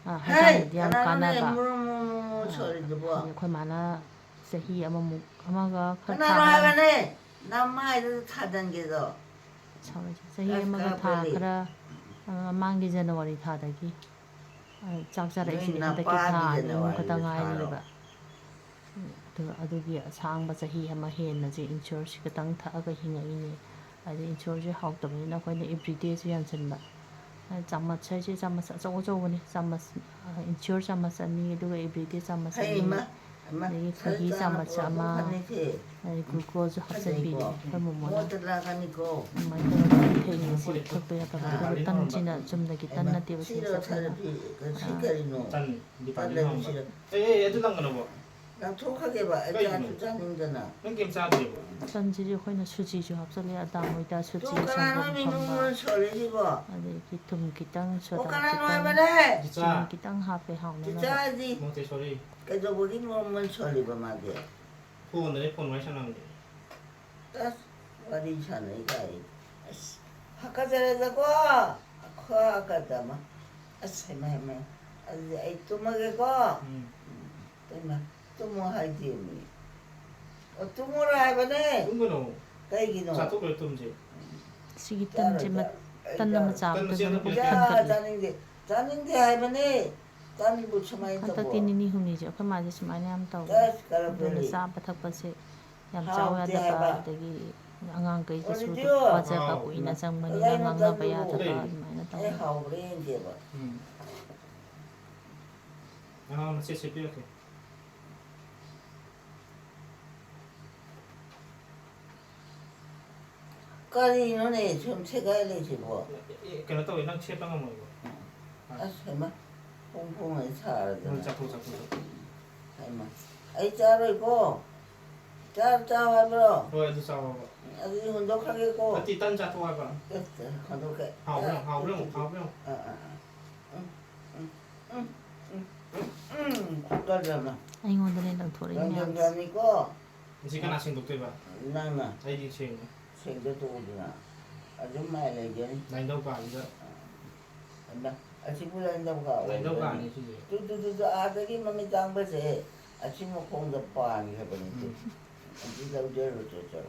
ꯑ, ꯍꯦ, ꯍꯛꯆꯥꯡꯗꯗꯤ ꯌꯥꯝ ꯀꯅꯥꯅꯣꯅꯦ ꯀꯥꯟꯅꯕ꯫ ꯃꯨꯔꯨꯝ ꯃꯨꯔꯨꯝ ꯃꯨꯔꯨꯝ ꯑ, ꯁꯣꯜꯂꯤꯗꯨꯕꯣ? ꯑꯗꯨ ꯑꯩꯈꯣꯏ ꯃꯥꯅ ꯆꯍꯤ ꯑꯃꯃꯨꯛ, ꯑꯃꯒ ꯈꯔ ꯊꯥ ꯀꯅꯥꯅꯣ ꯑꯃ ꯍꯥꯏꯕꯅꯦ? ꯅꯃꯥꯏꯗꯨꯗ ꯊꯥꯖꯟꯒꯦꯗꯣ꯫ ꯁꯥꯎꯔꯣꯏꯁꯦ꯫ ꯆꯍꯤ ꯑꯁ, ꯑꯃꯒ ꯈꯔ ꯊꯥ ꯐꯔꯦ꯫ ꯈꯔ, ꯑ, ꯃꯃꯥꯡꯒꯤ ꯖꯅꯋꯥꯔꯤ ꯊꯥꯗꯒꯤ, ꯑ, ꯆꯥꯛ ꯅꯣꯏ ꯆꯥꯔꯛꯏꯁꯤꯅꯦ꯫ ꯍꯟꯗꯛꯀꯤ ꯅꯄꯥꯒꯤ ꯊꯥ ꯑꯅꯤ ꯑꯍꯨꯝ ꯈꯛꯇ ꯖꯅꯋꯥꯔꯤꯗ ꯊꯥꯔꯣ꯫ ꯉꯥꯏꯔꯤꯕ꯫ ꯑꯗꯨ, ꯑꯗꯨꯒꯤ ꯑꯁꯥꯡꯕ ꯆꯍꯤ ꯑꯃ ꯍꯦꯟꯅꯁꯦ ꯏꯟꯁꯤꯌꯣꯔꯁꯤ ꯈꯛꯇꯪ ꯊꯛꯑꯒ ꯍꯤꯡꯉꯛꯏꯅꯦ꯫ ꯑꯗꯩ ꯏꯟꯁꯤꯌꯣꯔꯁꯦ ꯍꯥꯎꯇꯕꯅꯤꯅ ꯑꯩꯈꯣꯏꯅ ꯑꯦꯕ꯭ꯔꯤꯗꯦꯁꯨ ꯌꯥꯟꯁꯤꯟꯕ꯫ ꯑ, ꯆꯥꯃꯁ ꯍꯥꯏꯁꯦ ꯆꯥꯃꯁ ꯑꯆꯧ ꯑꯆꯧꯕꯅꯦ꯫ ꯆꯥꯃꯁ, ꯑ, ꯏꯟꯁꯤꯌꯣꯔ ꯆꯥꯃꯁ ꯑꯅꯤ, ꯑꯗꯨꯒ ꯑꯦꯕ꯭ꯔꯤꯗꯦ ꯆꯥꯃꯁ ꯍꯩ ꯑꯅꯤ, ꯃꯥ, ꯑꯃ ꯑꯗꯒꯤ ꯁꯔꯨ ꯈꯣꯏꯍꯤ ꯆꯥꯅ ꯆꯥꯃꯁ ꯄꯨꯔꯛꯄ ꯑꯃ, ꯐꯅꯤꯁꯦ꯫ ꯑꯗꯩ ꯒ꯭ꯂꯨꯀꯣꯖꯁꯨ ꯐꯖꯩꯀꯣ? ꯍꯥꯞꯆꯤꯟꯕꯤꯔꯦ ꯑꯩꯈꯣꯏ ꯃꯣꯃꯣꯅ꯫ ꯃꯣꯠꯇ ꯂꯥꯛꯀꯅꯤꯀꯣ? ꯑꯗꯨꯃꯥꯏꯅ ꯇꯧꯔꯒ ꯊꯛꯏꯅꯦ꯫ ꯁꯤ ꯊꯛꯄ ꯌꯥꯗꯕ꯫ ꯑꯗꯨꯒ ꯇꯟꯁꯤꯅ ꯆꯨꯝꯅꯒꯤ ꯇꯟ ꯍꯩꯃꯥ, ꯅꯠꯇꯦꯕ, ꯁꯤꯁꯦ ꯁꯤꯔꯣ ꯑꯩꯈꯣꯏꯅ, ꯊꯥꯗꯕꯤ, ꯁꯤ ꯑ, ꯀꯔꯤꯅꯣ? ꯇꯟ, ꯗꯤꯄꯥꯔꯠꯃꯦꯟ ꯇꯟ ꯍꯥꯡꯕ꯫ ꯁꯤꯔꯣ꯫ ꯑꯦ, ꯑꯦ, ꯑꯗꯨ ꯂꯪꯒꯅꯣꯕ꯫ ꯂꯪꯊꯣꯛꯈ꯭ꯔꯒꯦꯕ, ꯑꯩ ꯀꯩꯒꯤꯅꯣ? ꯆꯥꯁꯨ ꯆꯥꯅꯤꯡꯗꯅ꯫ ꯅꯪ ꯀꯩꯝ ꯆꯥꯗ꯭ꯔꯤꯕꯣ? ꯇꯟꯁꯤꯗꯤ ꯑꯩꯈꯣꯏꯅ ꯁꯨꯖꯤꯁꯨ ꯍꯥꯞꯆꯜꯂꯦ, ꯑꯗꯥꯝ ꯍꯣꯏꯗ ꯁꯨꯖꯤ, ꯇꯨ ꯀꯅꯥꯅꯣ ꯁꯪꯒꯣꯝ ꯃꯤ ꯐꯝꯕ, ꯃꯣꯃꯣꯟ ꯁꯣꯜꯂꯤꯁꯤꯕꯣ? ꯑꯗꯒꯤ ꯊꯨꯝ ꯈꯤꯇꯪ, ꯑꯣ, ꯁꯣꯗꯥ ꯀꯅꯥꯅꯣ ꯈꯤꯇꯪ, ꯍꯥꯏꯕꯅꯦ? ꯆꯤꯅꯤ ꯆꯤꯆꯥ꯫ ꯈꯤꯇꯪ ꯍꯥꯞꯄꯦ ꯍꯥꯎꯅꯅꯕ꯫ ꯆꯤꯆꯥꯗꯤ ꯃꯣꯟꯇꯦꯁꯣꯔꯤ꯫ ꯀꯩꯗꯧꯕꯒꯤ ꯃꯣꯃꯣꯟ ꯁꯣꯜꯂꯤꯕ ꯃꯥꯗꯤ? ꯐꯣꯟꯗꯅꯦ, ꯐꯣꯟ ꯋꯥꯔꯤ ꯁꯥꯟꯅꯕꯅꯦ꯫ ꯑꯁ, ꯋꯥꯔꯤ ꯁꯥꯟꯅꯩ ꯀꯥꯏ꯫ ꯑꯁ, ꯍꯥꯀꯠꯆꯔꯦꯗꯀꯣ꯫ ꯈꯨꯍꯥꯀꯠ ꯑꯃ꯫ ꯑꯁ, ꯍꯩꯃꯥ, ꯍꯩꯃꯥ꯫ ꯑꯗꯨꯗꯤ ꯑꯩ ꯇꯨꯝꯃꯒꯦꯀꯣ꯫ ꯎꯝ꯫ ꯎꯝ, ꯇꯨꯝꯃ-, ꯇꯨꯝꯃꯣ ꯍꯥꯏꯗꯦꯃꯤ꯫ ꯑꯣ, ꯇꯨꯝꯃꯣꯔꯣ ꯍꯥꯏꯕꯅꯦ꯫ ꯇꯨꯝꯒꯅꯣ꯫ ꯀꯩꯒꯤꯅꯣ? ꯆꯥꯊꯣꯛ ꯂꯣꯏꯔ ꯇꯨꯝꯁꯦ꯫ ꯁꯤꯒꯤ ꯆꯥꯔꯣꯏ, ꯇꯟꯁꯦ ꯃ-, ꯆꯥꯔꯣꯏ꯫ ꯑꯩ ꯇꯟ ꯑꯃ ꯆꯥꯔꯣꯏ꯫ ꯆꯥꯕꯗ ꯇꯟ ꯃꯆꯦꯠ ꯑꯃ ꯃꯕꯨꯛ ꯄꯤꯔꯛꯀꯦ꯫ ꯌꯥ, ꯊꯟꯒꯠꯂꯦ꯫ ꯆꯥꯅꯤꯡꯗꯦ꯫ ꯆꯥꯅꯤꯡꯗꯦ ꯍꯥꯏꯕꯅꯦ꯫ ꯇꯟꯕꯨ ꯁꯨꯃꯥꯏꯅ ꯍꯟꯗꯛꯇꯤ ꯇꯧꯕ꯭ꯔꯣ? ꯅꯤꯅꯤ ꯍꯨꯝꯅꯤꯁꯦ ꯑꯩꯈꯣꯏ ꯃꯥꯁꯦ ꯁꯨꯃꯥꯏꯅ ꯌꯥꯝ ꯇꯧꯋꯦ꯫ ꯆꯥꯁ ꯀꯔꯝ ꯑꯗꯨꯅ ꯀꯔꯤ? ꯆꯥꯕ ꯊꯛꯄꯁꯦ ꯌꯥꯝ ꯆꯥꯎ ꯍꯥꯎꯇꯦ ꯌꯥꯗꯕ, ꯍꯥꯏꯕ꯫ ꯑꯗꯒꯤ ꯑꯉꯥꯡꯈꯩꯗꯁꯨ ꯑꯣꯏꯔꯗꯤꯌꯣ꯫ ꯋꯥꯖꯕ, ꯍꯥꯎ, ꯀꯨꯏꯅ ꯏꯃꯥ꯫ ꯆꯪꯕꯅꯤꯅ ꯀꯗꯥꯏꯅꯣ ꯉꯥꯡꯅꯕ ꯇꯟꯗꯨꯕꯨ? ꯌꯥꯗꯕ ꯑꯗꯨꯃꯥꯏꯅ ꯑꯩ ꯇꯧꯋꯦ꯫ ꯍꯥꯎꯕ꯭ꯔꯥ ꯌꯦꯡꯒꯦꯕ꯫ ꯎꯝ꯫ ꯑꯉꯥꯡ ꯃꯆꯦꯠꯁꯦ ꯄꯤꯔꯛꯀꯦ꯫ ꯀꯔꯤꯅꯣꯅꯦ ꯁꯨꯝ ꯁꯦꯒꯥꯏ ꯂꯩꯁꯤꯕꯣ? ꯑꯦ, ꯀꯩꯅꯣ ꯇꯧꯋꯦ, ꯅꯪ ꯁꯦꯠꯄ ꯉꯝꯃꯣꯏꯕ꯫ ꯑꯁ, ꯍꯩꯃꯥ, ꯐꯣꯡ ꯐꯣꯡ ꯍꯦꯛ ꯁꯥꯔꯗꯅ꯫ ꯍꯣꯏ, ꯆꯥꯊꯣꯛ, ꯆꯥꯊꯣꯛ, ꯆꯥꯊꯣꯛ꯫ ꯍꯩꯃꯥ, ꯑꯩ ꯆꯥꯔꯣꯏꯀꯣ꯫ ꯆꯥ-, ꯆꯥꯎ ꯍꯥꯏꯕ꯭ꯔꯣ? ꯍꯣꯏ, ꯑꯗꯨ ꯆꯥꯎ ꯍꯥꯏꯕ꯫ ꯑꯗꯨꯗꯤ ꯍꯨꯟꯗꯣꯛꯈ꯭ꯔꯒꯦꯀꯣ꯫ ꯅꯠꯇꯦ, ꯇꯟ ꯆꯥꯊꯣꯛ ꯍꯥꯏꯕ꯫ ꯑꯦ, ꯍꯨꯟꯗꯣꯛꯈ꯭ꯔꯦ꯫ ꯍꯥꯎꯕ꯭ꯔꯥ ꯌꯦꯡꯉꯨ, ꯍꯥꯎꯕ꯭ꯔꯥ ꯌꯦꯡꯉꯨ, ꯍꯥꯎꯕ꯭ꯔꯥ ꯌꯦꯡꯉꯨ꯫ ꯑꯥ, ꯑꯥ, ꯑꯥ꯫ ꯎꯝ, ꯎꯝ, ꯎꯝ, ꯎꯝ, ꯎꯝ, ꯈꯨꯀꯟ ꯑꯃ꯫ ꯑꯩꯉꯣꯟꯗꯅꯦ ꯂꯪꯊꯣꯔꯛꯏ ꯌꯥꯝ ꯃꯌꯥꯝꯁꯦ꯫ ꯌꯥꯝꯃꯤꯀꯣ꯫ ꯃꯁꯤ ꯀꯅꯥ ꯁꯦꯡꯗꯣꯛꯇꯣꯏꯕ? ꯅꯪꯅ ꯑꯩꯗꯤ ꯁꯦꯡꯉꯦ꯫ ꯁꯦꯡꯗꯣꯛ ꯇꯣꯛꯎꯗꯅ꯫ ꯑꯗꯨꯝ ꯃꯥꯏ ꯂꯩꯒꯅꯤ꯫ ꯂꯥꯏꯅꯤꯡꯊꯧ ꯀꯥꯁꯤꯗ꯫ ꯑꯩꯃ, ꯑꯁꯤꯕꯨ ꯂꯥꯏꯅꯤꯡꯊꯧ ꯀꯥ ꯂꯥꯏꯅꯤꯡꯊꯧ ꯑꯣꯏꯒꯅꯤ? ꯀꯥꯅꯤ ꯁꯤꯁꯦ꯫ ꯇꯨ, ꯇꯨ, ꯇꯨ, ꯇꯨ, ꯑꯥꯗꯒꯤ ꯃꯃꯤꯠ ꯇꯥꯡꯕꯁꯦ ꯑꯁꯤ ꯃꯈꯣꯡꯗ ꯄꯥꯟꯈ꯭ꯔꯕꯅꯤ꯫ ꯇꯨ꯫ ꯎꯝ꯫ ꯑꯗꯨ ꯂꯧꯖꯔꯨ ꯆꯣ, ꯆꯣ꯫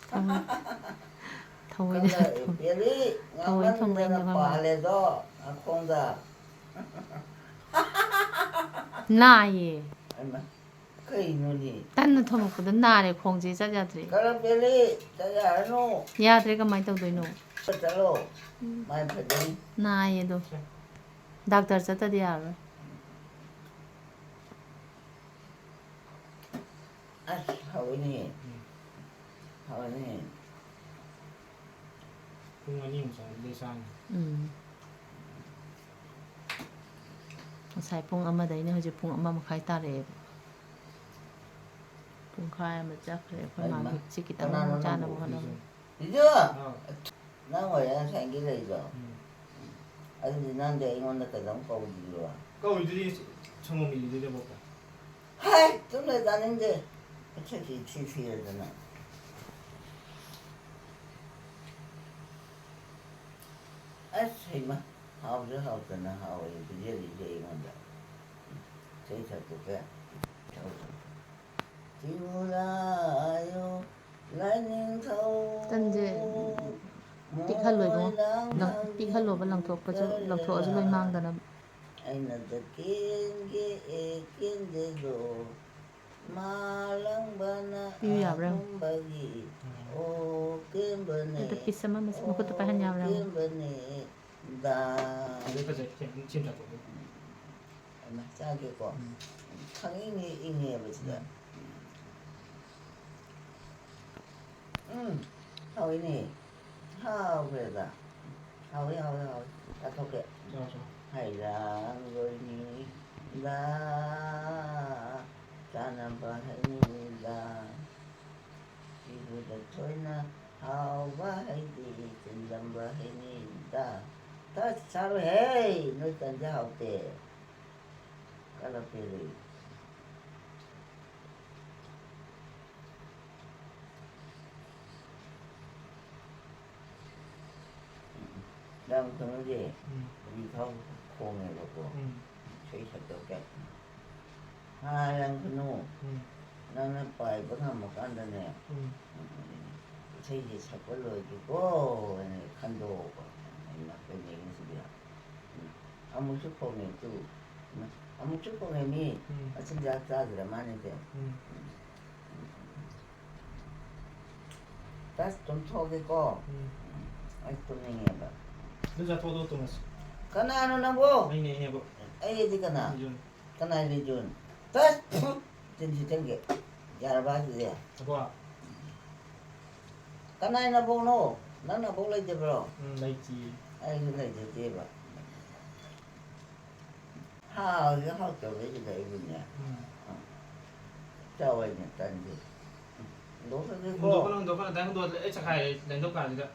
ꯊꯃꯣꯏ-, ꯊꯃꯣꯏꯗ ꯀꯜꯂ ꯊꯣꯡ-, ꯄꯦꯜꯂꯤ, ꯊꯃꯣꯏ ꯊꯣꯡꯗꯩꯅꯦ ꯉꯥꯡꯃꯟꯗꯅ ꯑꯩꯈꯣꯏ ꯃꯥ꯫ ꯄꯥꯜꯂꯦꯗꯣ, ꯅꯈꯣꯡꯗ꯫ ꯅꯥꯏꯌꯦ꯫ ꯑꯩꯃ, ꯀꯩꯅꯣꯅꯦ? ꯀꯟꯅ ꯊꯣꯝꯃꯛꯄꯗ ꯅꯥꯔꯦ, ꯈꯣꯡꯁꯦ ꯆꯠ ꯌꯥꯗ꯭ꯔꯦ꯫ ꯀꯜꯂ ꯄꯦꯜꯂꯤ, ꯆꯠ ꯌꯥꯔꯅꯨ꯫ ꯌꯥꯗ꯭ꯔꯦ, ꯀꯃꯥꯏꯅ ꯇꯧꯗꯣꯏꯅꯣ? ꯆꯠꯂꯣ꯫ ꯎꯝ꯫ ꯃꯥꯏ ꯐꯖꯅꯤ꯫ ꯅꯥꯏꯌꯦ ꯑꯗꯣ꯫ ꯗꯥꯛꯇꯔ ꯆꯠꯇꯗꯤ ꯌꯥꯔꯔꯣꯏ꯫ ꯑꯁ, ꯍꯥꯎꯋꯤꯅꯦ꯫ ꯎꯝ꯫ ꯍꯥꯎꯋꯤꯅꯦ꯫ ꯄꯨꯡ ꯑꯅꯤꯃꯨꯛ ꯆꯪꯕꯗꯤ ꯆꯥꯅꯤ꯫ ꯎꯝ꯫ ꯉꯁꯥꯏ ꯄꯨꯡ ꯑꯃꯗꯩꯅ ꯍꯧꯖꯤꯛ ꯄꯨꯡ ꯑꯃ ꯃꯈꯥꯏ ꯇꯥꯔꯛꯑꯦꯕ꯫ ꯄꯨꯡꯈꯥꯏ ꯑꯃ ꯆꯠꯈ꯭ꯔꯦ ꯑꯩꯈꯣꯏ ꯍꯩꯃꯥ, ꯃꯥꯒꯤ ꯁꯤ ꯈꯤꯇꯪ ꯀꯅꯥꯅꯣ ꯆꯥꯅꯕ ꯅꯪꯕꯨ? ꯍꯣꯠꯅꯕꯗ꯫ ꯏꯖꯣ! ꯑꯥ꯫ ꯅꯪ ꯑꯣꯏꯔꯦ ꯉꯁꯥꯏꯒꯤ ꯂꯩꯗꯣ꯫ ꯎꯝ꯫ ꯑꯗꯨꯗꯤ ꯅꯪꯗꯤ ꯑꯩꯉꯣꯟꯗ ꯀꯩꯗꯧ ꯀꯧꯗ꯭ꯔꯤꯕ? ꯀꯧꯏꯗꯨꯗꯤ ꯁꯪꯒꯣꯝ ꯏꯜꯂꯤꯗꯨꯗꯤ ꯑꯕꯣꯛꯇ꯫ ꯍꯥꯏ, ꯇꯨꯃꯤꯟ ꯂꯩ, ꯇꯥꯅꯤꯡꯗꯦ꯫ ꯃꯁꯛꯁꯤ ꯏꯊꯤ ꯊꯤꯔꯗꯅ꯫ ꯑꯁ, ꯍꯩꯃꯥ, ꯍꯥꯎꯁꯨ ꯍꯥꯎꯇꯅ ꯍꯥꯎꯋꯦ ꯄꯤꯖꯔꯤꯁꯦ ꯑꯩꯉꯣꯟꯗ꯫ ꯏꯁꯩ ꯁꯛꯄꯁꯦ꯫ ꯇꯤꯡꯉꯨꯔꯥꯌꯣ ꯂꯥꯏꯅꯤꯡꯊꯧ ꯇꯟꯁꯦ ꯄꯤꯛꯍꯜꯂꯣ ꯏꯕꯨꯡꯉꯣ꯫ ꯃꯣꯏꯔꯥꯡ ꯂꯪ-, ꯄꯤꯛꯍꯜꯂꯣꯕ, ꯂꯪꯊꯣꯛꯄꯁꯨ, ꯂꯪꯊꯣꯛꯑꯁꯨ ꯂꯣꯏ ꯃꯥꯡꯗꯅꯕ꯫ ꯑꯩꯅ ꯗ ꯀꯦꯟꯒꯦ ꯑꯦ ꯀꯦꯟꯗꯦꯗꯣ, ꯃꯥꯂꯪꯕꯅ ꯄꯤꯌꯨ ꯌꯥꯕ꯭ꯔꯥ ꯌꯦꯡꯉꯨ꯫ ꯑꯍꯨꯝꯕꯒꯤ ꯑꯣ ꯀꯦꯟꯕꯅꯦ, ꯑꯗꯣ ꯄꯤꯁ ꯑꯃ ꯃꯁ-, ꯃꯈꯨꯠꯇ ꯄꯥꯏꯍꯟ ꯌꯥꯕ꯭ꯔꯥ ꯌꯦꯡꯉꯨ꯫ ꯑꯣ ꯀꯦꯟꯕꯅꯦ, ꯗꯥ꯫ ꯑꯗꯨ ꯐꯖꯩ, ꯁꯤ ꯑꯗꯨꯝ ꯁꯤ ꯑꯝꯇ ꯍꯥꯞꯄꯛꯑꯣ꯫ ꯑꯃ ꯆꯥꯒꯦꯀꯣ꯫ ꯎꯝ꯫ ꯈꯪꯏꯪ ꯏꯪꯉꯦꯕ ꯁꯤꯗ꯫ ꯎꯝ꯫ ꯎꯝ, ꯍꯥꯎꯏꯅꯦ꯫ ꯍꯥꯎꯈ꯭ꯔꯦꯗ꯫ ꯍꯥꯎꯏ, ꯍꯥꯎꯏ, ꯍꯥꯎꯏ꯫ ꯆꯥꯊꯣꯛꯀꯦ꯫ ꯆꯥꯎ, ꯆꯥꯎ꯫ ꯍꯩꯔꯥꯡ ꯂꯣꯏꯅꯤꯗ, ꯆꯥꯅꯕ ꯍꯩꯅꯤꯗ꯫ ꯏꯕꯨꯗ ꯊꯣꯏꯅ ꯍꯥꯎꯕ ꯍꯩꯗꯤ ꯆꯤꯟꯖꯝꯕ ꯍꯩꯅꯤꯗ꯫ ꯇ ꯆꯥꯔꯣꯏꯍꯦ, ꯅꯣꯏ ꯇꯟꯁꯦ ꯍꯥꯎꯇꯦ꯫ ꯀꯂꯞ ꯄꯦꯜꯂꯤ꯫ ꯔꯥꯝꯈꯅꯨꯁꯦ ꯎꯝ꯫ ꯍꯧꯖꯤꯛ ꯐꯥꯎ ꯈꯣꯡꯉꯦꯕꯀꯣ꯫ ꯎꯝ꯫ ꯏꯁꯩ ꯁꯛꯇꯧ ꯇꯥꯏꯞꯇ꯫ ꯍꯥ, ꯔꯥꯝꯈꯅꯨ꯫ ꯎꯝ꯫ ꯅꯪꯅ ꯄꯥꯏꯕ ꯉꯝꯃꯀꯥꯟꯗꯅꯦ, ꯎꯝ꯫ ꯏꯁꯩꯁꯦ ꯁꯛꯄ ꯂꯣꯏꯒꯦꯀꯣ ꯍꯥꯏꯅ ꯈꯟꯗꯣꯛꯑꯣꯕ꯫ ꯑꯩꯅ ꯑꯩꯈꯣꯏ ꯅꯦꯒꯤꯁꯤꯗꯤ ꯑꯃꯨꯛꯁꯨ ꯈꯣꯡꯉꯦ ꯇꯨ꯫ ꯑꯃꯨꯛꯁꯨ ꯈꯣꯡꯉꯦ ꯃꯤ꯫ ꯎꯝ꯫ ꯃꯆꯤꯟꯖꯥꯛ ꯆꯥꯗ꯭ꯔ ꯃꯥꯅꯤꯁꯦ꯫ ꯎꯝ꯫ ꯇꯁ ꯇꯨꯝꯊꯣꯛꯑꯒꯦꯀꯣ꯫ ꯎꯝ꯫ ꯑꯩ ꯇꯨꯝꯅꯤꯡꯉꯦꯕ꯫ ꯑꯗꯨ ꯆꯥꯊꯣꯛꯑꯣ, ꯑꯗꯨꯒ ꯇꯨꯝꯃꯁꯤ꯫ ꯀꯅꯥꯅꯣ ꯅꯪꯕꯣ? ꯑꯩꯅꯦ, ꯑꯩꯅꯦꯕ꯫ ꯑꯩꯗꯤ ꯀꯅꯥ? ꯂꯤꯖꯣꯟ꯫ ꯀꯅꯥ ꯂꯤꯖꯣꯟ? ꯇꯁ! ꯐꯨ! ꯆꯤꯟꯁꯤ ꯆꯪꯒꯦ꯫ ꯌꯥꯔꯕ ꯍꯥꯏꯁꯤꯗꯤ? ꯑꯗꯣ꯫ ꯀꯅꯥꯏ ꯅꯕꯣꯛꯅꯣ? ꯅꯪ ꯅꯕꯣꯛ ꯂꯩꯇꯕ꯭ꯔꯣ? ꯎꯝ, ꯂꯩꯇꯤꯌꯦ꯫ ꯑꯩꯁꯨ ꯂꯩꯖꯗꯦꯕ꯫ ꯍꯥꯎꯏꯒ ꯍꯥꯎꯇꯕꯒꯤꯗ ꯑꯩꯕꯨꯅꯦ꯫ ꯎꯝ꯫ ꯆꯥꯎ ꯍꯥꯏꯅ ꯇꯟꯗꯦ꯫ ꯍꯨꯟꯗꯣꯛꯈ꯭ꯔꯒꯦꯀꯣ꯫ ꯍꯨꯟꯗꯣꯛꯀꯅꯨ, ꯍꯨꯟꯗꯣꯛꯀꯅꯨ, ꯑꯗꯥꯏ ꯍꯨꯟꯗꯣꯛꯑꯗꯤ ꯑꯩ ꯆꯈꯥꯏ ꯂꯦꯟꯗꯧ ꯀꯥꯟꯁꯤꯗ꯫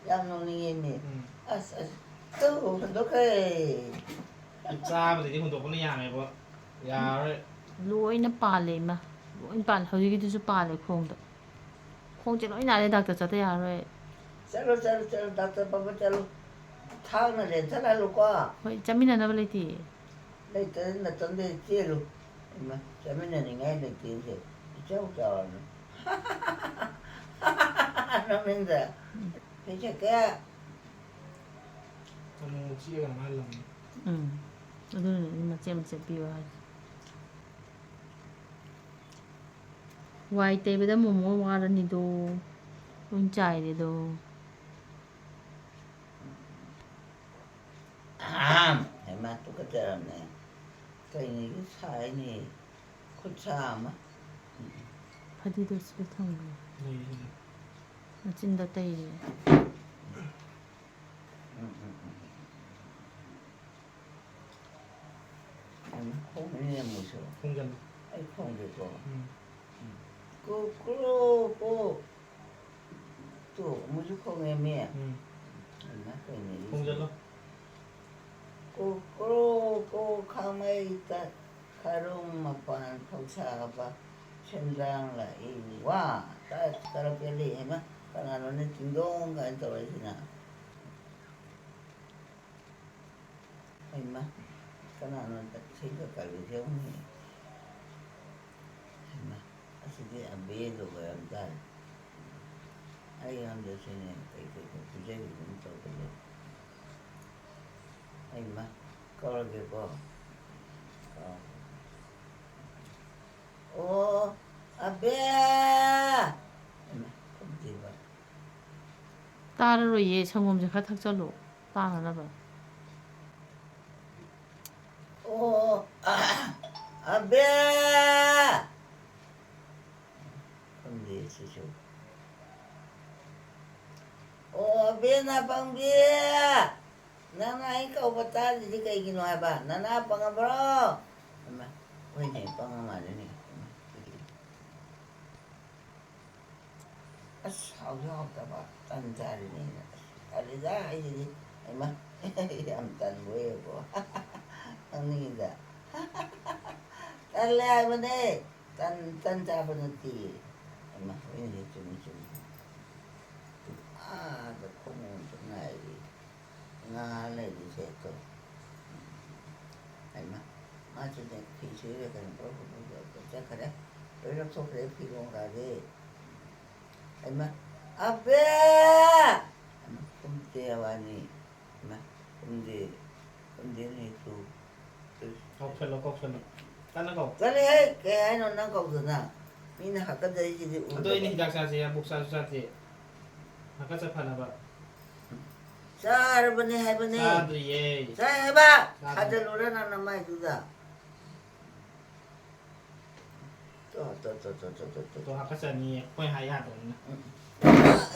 ꯌꯥꯝ ꯅꯣꯛꯅꯤꯡꯉꯦꯅꯦ꯫ ꯎꯝ꯫ ꯑꯁ, ꯑꯁ, ꯇꯨ, ꯍꯨꯟꯗꯣꯛꯈ꯭ꯔꯦ꯫ ꯆꯥꯕꯗꯗꯤ ꯍꯨꯟꯗꯣꯛꯄꯅ ꯌꯥꯝꯃꯦꯕꯣ꯫ ꯌꯥꯔꯔꯣꯏ꯫ ꯂꯣꯏꯅ ꯄꯥꯜꯂꯦ ꯏꯃꯥ꯫ ꯂꯣꯏ ꯄꯥꯜꯂꯦ꯫ ꯍꯧꯖꯤꯛꯀꯤꯗꯨꯁꯨ ꯄꯥꯜꯂꯦ ꯈꯣꯡꯗ꯫ ꯈꯣꯡꯁꯦ ꯂꯣꯏ ꯅꯥꯔꯦ, ꯗꯥꯛꯇꯔ ꯆꯠꯇ ꯌꯥꯔꯔꯣꯏ꯫ ꯆꯠꯂꯣ, ꯆꯠꯂꯣ, ꯆꯠꯂꯣ, ꯗꯥꯛꯇꯔ ꯄꯥꯕ ꯆꯠꯂꯣ꯫ ꯊꯥꯡꯅ ꯂꯦꯟꯊꯠꯍꯜꯂꯨꯀꯣ꯫ ꯍꯣꯏ, ꯆꯠꯃꯤꯟꯅꯅꯕ ꯂꯩꯇꯦ꯫ ꯂꯩꯇ꯭ꯔꯗꯤ ꯅꯇꯣꯝꯗ ꯆꯦꯜꯂꯨ꯫ ꯏꯃꯥ, ꯆꯠꯃꯤꯟꯅꯅꯤꯡꯉꯥꯏ ꯂꯩꯇꯦꯁꯦ꯫ ꯏꯆꯥꯎ ꯆꯥꯎꯔꯅꯨ꯫ ꯅꯃꯤꯡꯗ꯫ ꯎꯝ꯫ ꯐꯤꯖꯦꯠꯀꯦ꯫ ꯑꯃꯨꯛ ꯆꯤꯛꯑꯒ ꯃꯥ ꯂꯪꯉꯤ꯫ ꯎꯝ꯫ ꯑꯗꯨꯅꯅꯦ ꯃꯆꯦꯠ ꯃꯆꯦꯠ ꯄꯤꯌꯣ ꯍꯥꯏꯁꯦ꯫ ꯋꯥꯏ ꯇꯩꯕꯗ ꯃꯣꯃꯣ ꯋꯥꯔꯅꯤꯗꯣ꯫ ꯂꯣꯏ ꯆꯥꯏꯔꯦꯗꯣ꯫ ꯑꯍꯝ! ꯍꯩꯃꯥ, ꯇꯨꯀꯠꯆꯔꯝꯅꯦ꯫ ꯀꯩꯅꯣꯒꯤ ꯁꯥꯏꯅꯦ꯫ ꯈꯨꯠꯁꯥ ꯑꯃ꯫ ꯐꯗꯤꯗꯣ ꯁꯤꯗ ꯊꯝꯈ꯭ꯔꯣ꯫ ꯂꯩꯌꯦ, ꯂꯩꯌꯦ꯫ ꯃꯆꯤꯟꯗ ꯇꯩꯔꯦ꯫ ꯎꯝ, ꯎꯝ, ꯎꯝ꯫ ꯎꯝ, ꯈꯣꯡꯉꯤꯅꯦ ꯑꯃꯨꯛꯁꯨ꯫ ꯈꯣꯡꯖꯜꯂꯨ꯫ ꯑꯩ ꯈꯣꯡꯒꯦꯀꯣ꯫ ꯎꯝ꯫ ꯎꯝ꯫ ꯀꯨꯀ꯭ꯔꯨ ꯀꯨ꯫ ꯇꯨ, ꯑꯃꯨꯛꯁꯨ ꯈꯣꯡꯉꯦꯃꯤ꯫ ꯎꯝ꯫ ꯑꯩꯅ ꯀꯩꯅꯣ ꯈꯣꯡꯖꯜꯂꯣ꯫ ꯀꯨꯀ꯭ꯔꯨ ꯀꯨ ꯈꯥꯃꯩ ꯇ-, ꯈꯔꯨꯡ ꯃꯄꯥꯟ ꯐꯧꯁꯥꯕ ꯁꯦꯟꯗ꯭ꯔꯥꯡ ꯂꯥꯛꯏ ꯋꯥ꯫ ꯇ-, ꯇꯔꯛ ꯄꯦꯜꯂꯤ ꯍꯥꯏꯃ꯫ ꯀꯅꯥꯅꯣꯅꯦ ꯇꯤꯡꯗꯣꯡ ꯀꯥꯏꯅ ꯇꯧꯔꯛꯏꯁꯤꯅ? ꯍꯩꯃꯥ, ꯀꯅꯥꯅꯣ ꯏꯁꯩꯒ ꯀꯜꯂꯤꯁꯦ? ꯌꯦꯡꯉꯨꯅꯦ꯫ ꯍꯩꯃꯥ, ꯑꯁꯤꯗꯤ ꯑꯕꯦꯗꯣ ꯑꯣꯏꯔꯝ ꯇꯥꯔꯦ꯫ ꯑꯩ ꯉꯝꯗ ꯁꯤꯅꯦ ꯀꯩꯀꯩꯅꯣ ꯄꯤꯖꯔꯤꯕꯅ ꯇꯧꯕꯗꯣ꯫ ꯍꯩꯃꯥ, ꯀꯧꯔꯒꯦꯀꯣ꯫ ꯀꯥꯎ-, ꯑꯣ, ꯑꯕꯦ! ꯍꯩꯃꯥ, ꯈꯨꯝꯗꯦꯕ꯫ ꯇꯥꯔꯔꯣꯏꯌꯦ, ꯁꯪꯒꯣꯝꯁꯦ ꯈꯔ ꯊꯛꯆꯜꯂꯣ, ꯇꯥꯅꯅꯕ꯫ ꯑꯣ, ꯑꯕꯦ! ꯈꯪꯗꯦ ꯁꯤꯁꯨ꯫ ꯑꯣ, ꯑꯕꯦ ꯅꯥꯄꯪꯕꯤ! ꯅꯪꯅ ꯑꯩ ꯀꯧꯕ ꯇꯥꯗ꯭ꯔꯤꯗꯤ ꯀꯩꯒꯤꯅꯣ ꯍꯥꯏꯕ? ꯅꯅꯥ ꯄꯪꯉꯕ꯭ꯔꯣ? ꯍꯩꯃꯥ, ꯍꯣꯏꯅꯦ, ꯄꯪꯉ ꯃꯥꯜꯂꯦꯅꯦ꯫ ꯍꯩꯃꯥ, ꯑꯁ, ꯍꯥꯎꯁꯨ ꯍꯥꯎꯇꯕ ꯇꯟ ꯆꯥꯔꯤꯅꯦꯅ꯫ ꯑꯁ, ꯇꯜꯂꯤꯗ ꯑꯩꯁꯤꯗꯤ꯫ ꯍꯩꯃꯥ, ꯌꯥꯝ ꯇꯟꯕ ꯑꯣꯏꯌꯦꯀꯣ꯫ ꯅꯣꯛꯅꯤꯡꯉꯤꯗ꯫ ꯇꯜꯂꯦ ꯍꯥꯏꯕꯅꯦ꯫ ꯇꯟ, ꯇꯟ ꯆꯥꯕ ꯅꯠꯇꯦ꯫ ꯍꯩꯃꯥ, ꯍꯣꯏꯅꯦ, ꯆꯨꯝꯃꯤ, ꯆꯨꯝꯃꯤ꯫ ꯑꯥꯗ ꯈꯣꯡꯎꯞꯇ ꯉꯥꯏꯔꯤ꯫ ꯉꯥ ꯂꯩꯔꯤꯁꯦ ꯑꯗꯣ꯫ ꯍꯩꯃꯥ, ꯃꯥꯁꯨꯅꯦ ꯐꯤ ꯁꯨꯔꯦ ꯀꯩꯅꯣ ꯄꯨꯔꯞ ꯄꯨꯔꯞ ꯄꯨꯔꯞ ꯆꯠꯈ꯭ꯔꯦ꯫ ꯂꯣꯏ ꯂꯧꯊꯣꯛꯈ꯭ꯔꯦ ꯐꯤꯔꯣꯟꯒꯥꯁꯦ꯫ ꯍꯩꯃꯥ, ꯑꯕꯦ! ꯍꯩꯃꯥ, ꯈꯨꯝꯗꯦ ꯋꯥꯅꯤ꯫ ꯍꯩꯃꯥ, ꯈꯨꯝꯗꯦ꯫ ꯈꯨꯝꯗꯦꯅꯦ ꯇꯨ꯫ ꯀꯧꯁꯜꯂꯣ, ꯀꯧꯁꯜꯂꯣ꯫ ꯀꯟꯅ ꯀꯧ꯫ ꯆꯠꯂꯦꯍꯦ, ꯀꯩ ꯍꯥꯏꯅꯣ ꯅꯪ ꯀꯧꯗꯅ? ꯃꯤꯅ ꯍꯥꯀꯠꯆꯩꯁꯤꯗꯤ ꯑꯗꯣ ꯑꯩꯅ ꯎꯗꯕ꯫ ꯍꯤꯗꯥꯛ ꯆꯥꯁꯦ, ꯑꯕꯨꯛ ꯆꯥꯁꯨ ꯆꯥꯗꯦ꯫ ꯍꯥꯀꯠꯆ ꯐꯅꯕ꯫ ꯆꯥꯔꯕꯅꯦ ꯍꯥꯏꯕꯅꯦ꯫ ꯆꯥꯗ꯭ꯔꯤꯌꯦ꯫ ꯆꯥꯏ ꯍꯥꯏꯕ꯫ ꯆꯥꯗ꯭ꯔꯤ꯫ ꯊꯥꯖꯜꯂꯨꯔ ꯅꯪ ꯅꯃꯥꯏꯗꯨꯗ꯫ ꯇꯣ, ꯇꯣ, ꯇꯣ꯫ ꯇꯣ, ꯍꯥꯀꯠꯆꯅꯤꯌꯦ꯫ ꯑꯩꯈꯣꯏ ꯍꯥꯏ ꯌꯥꯗꯕꯅꯤꯅ꯫ ꯎꯝ꯫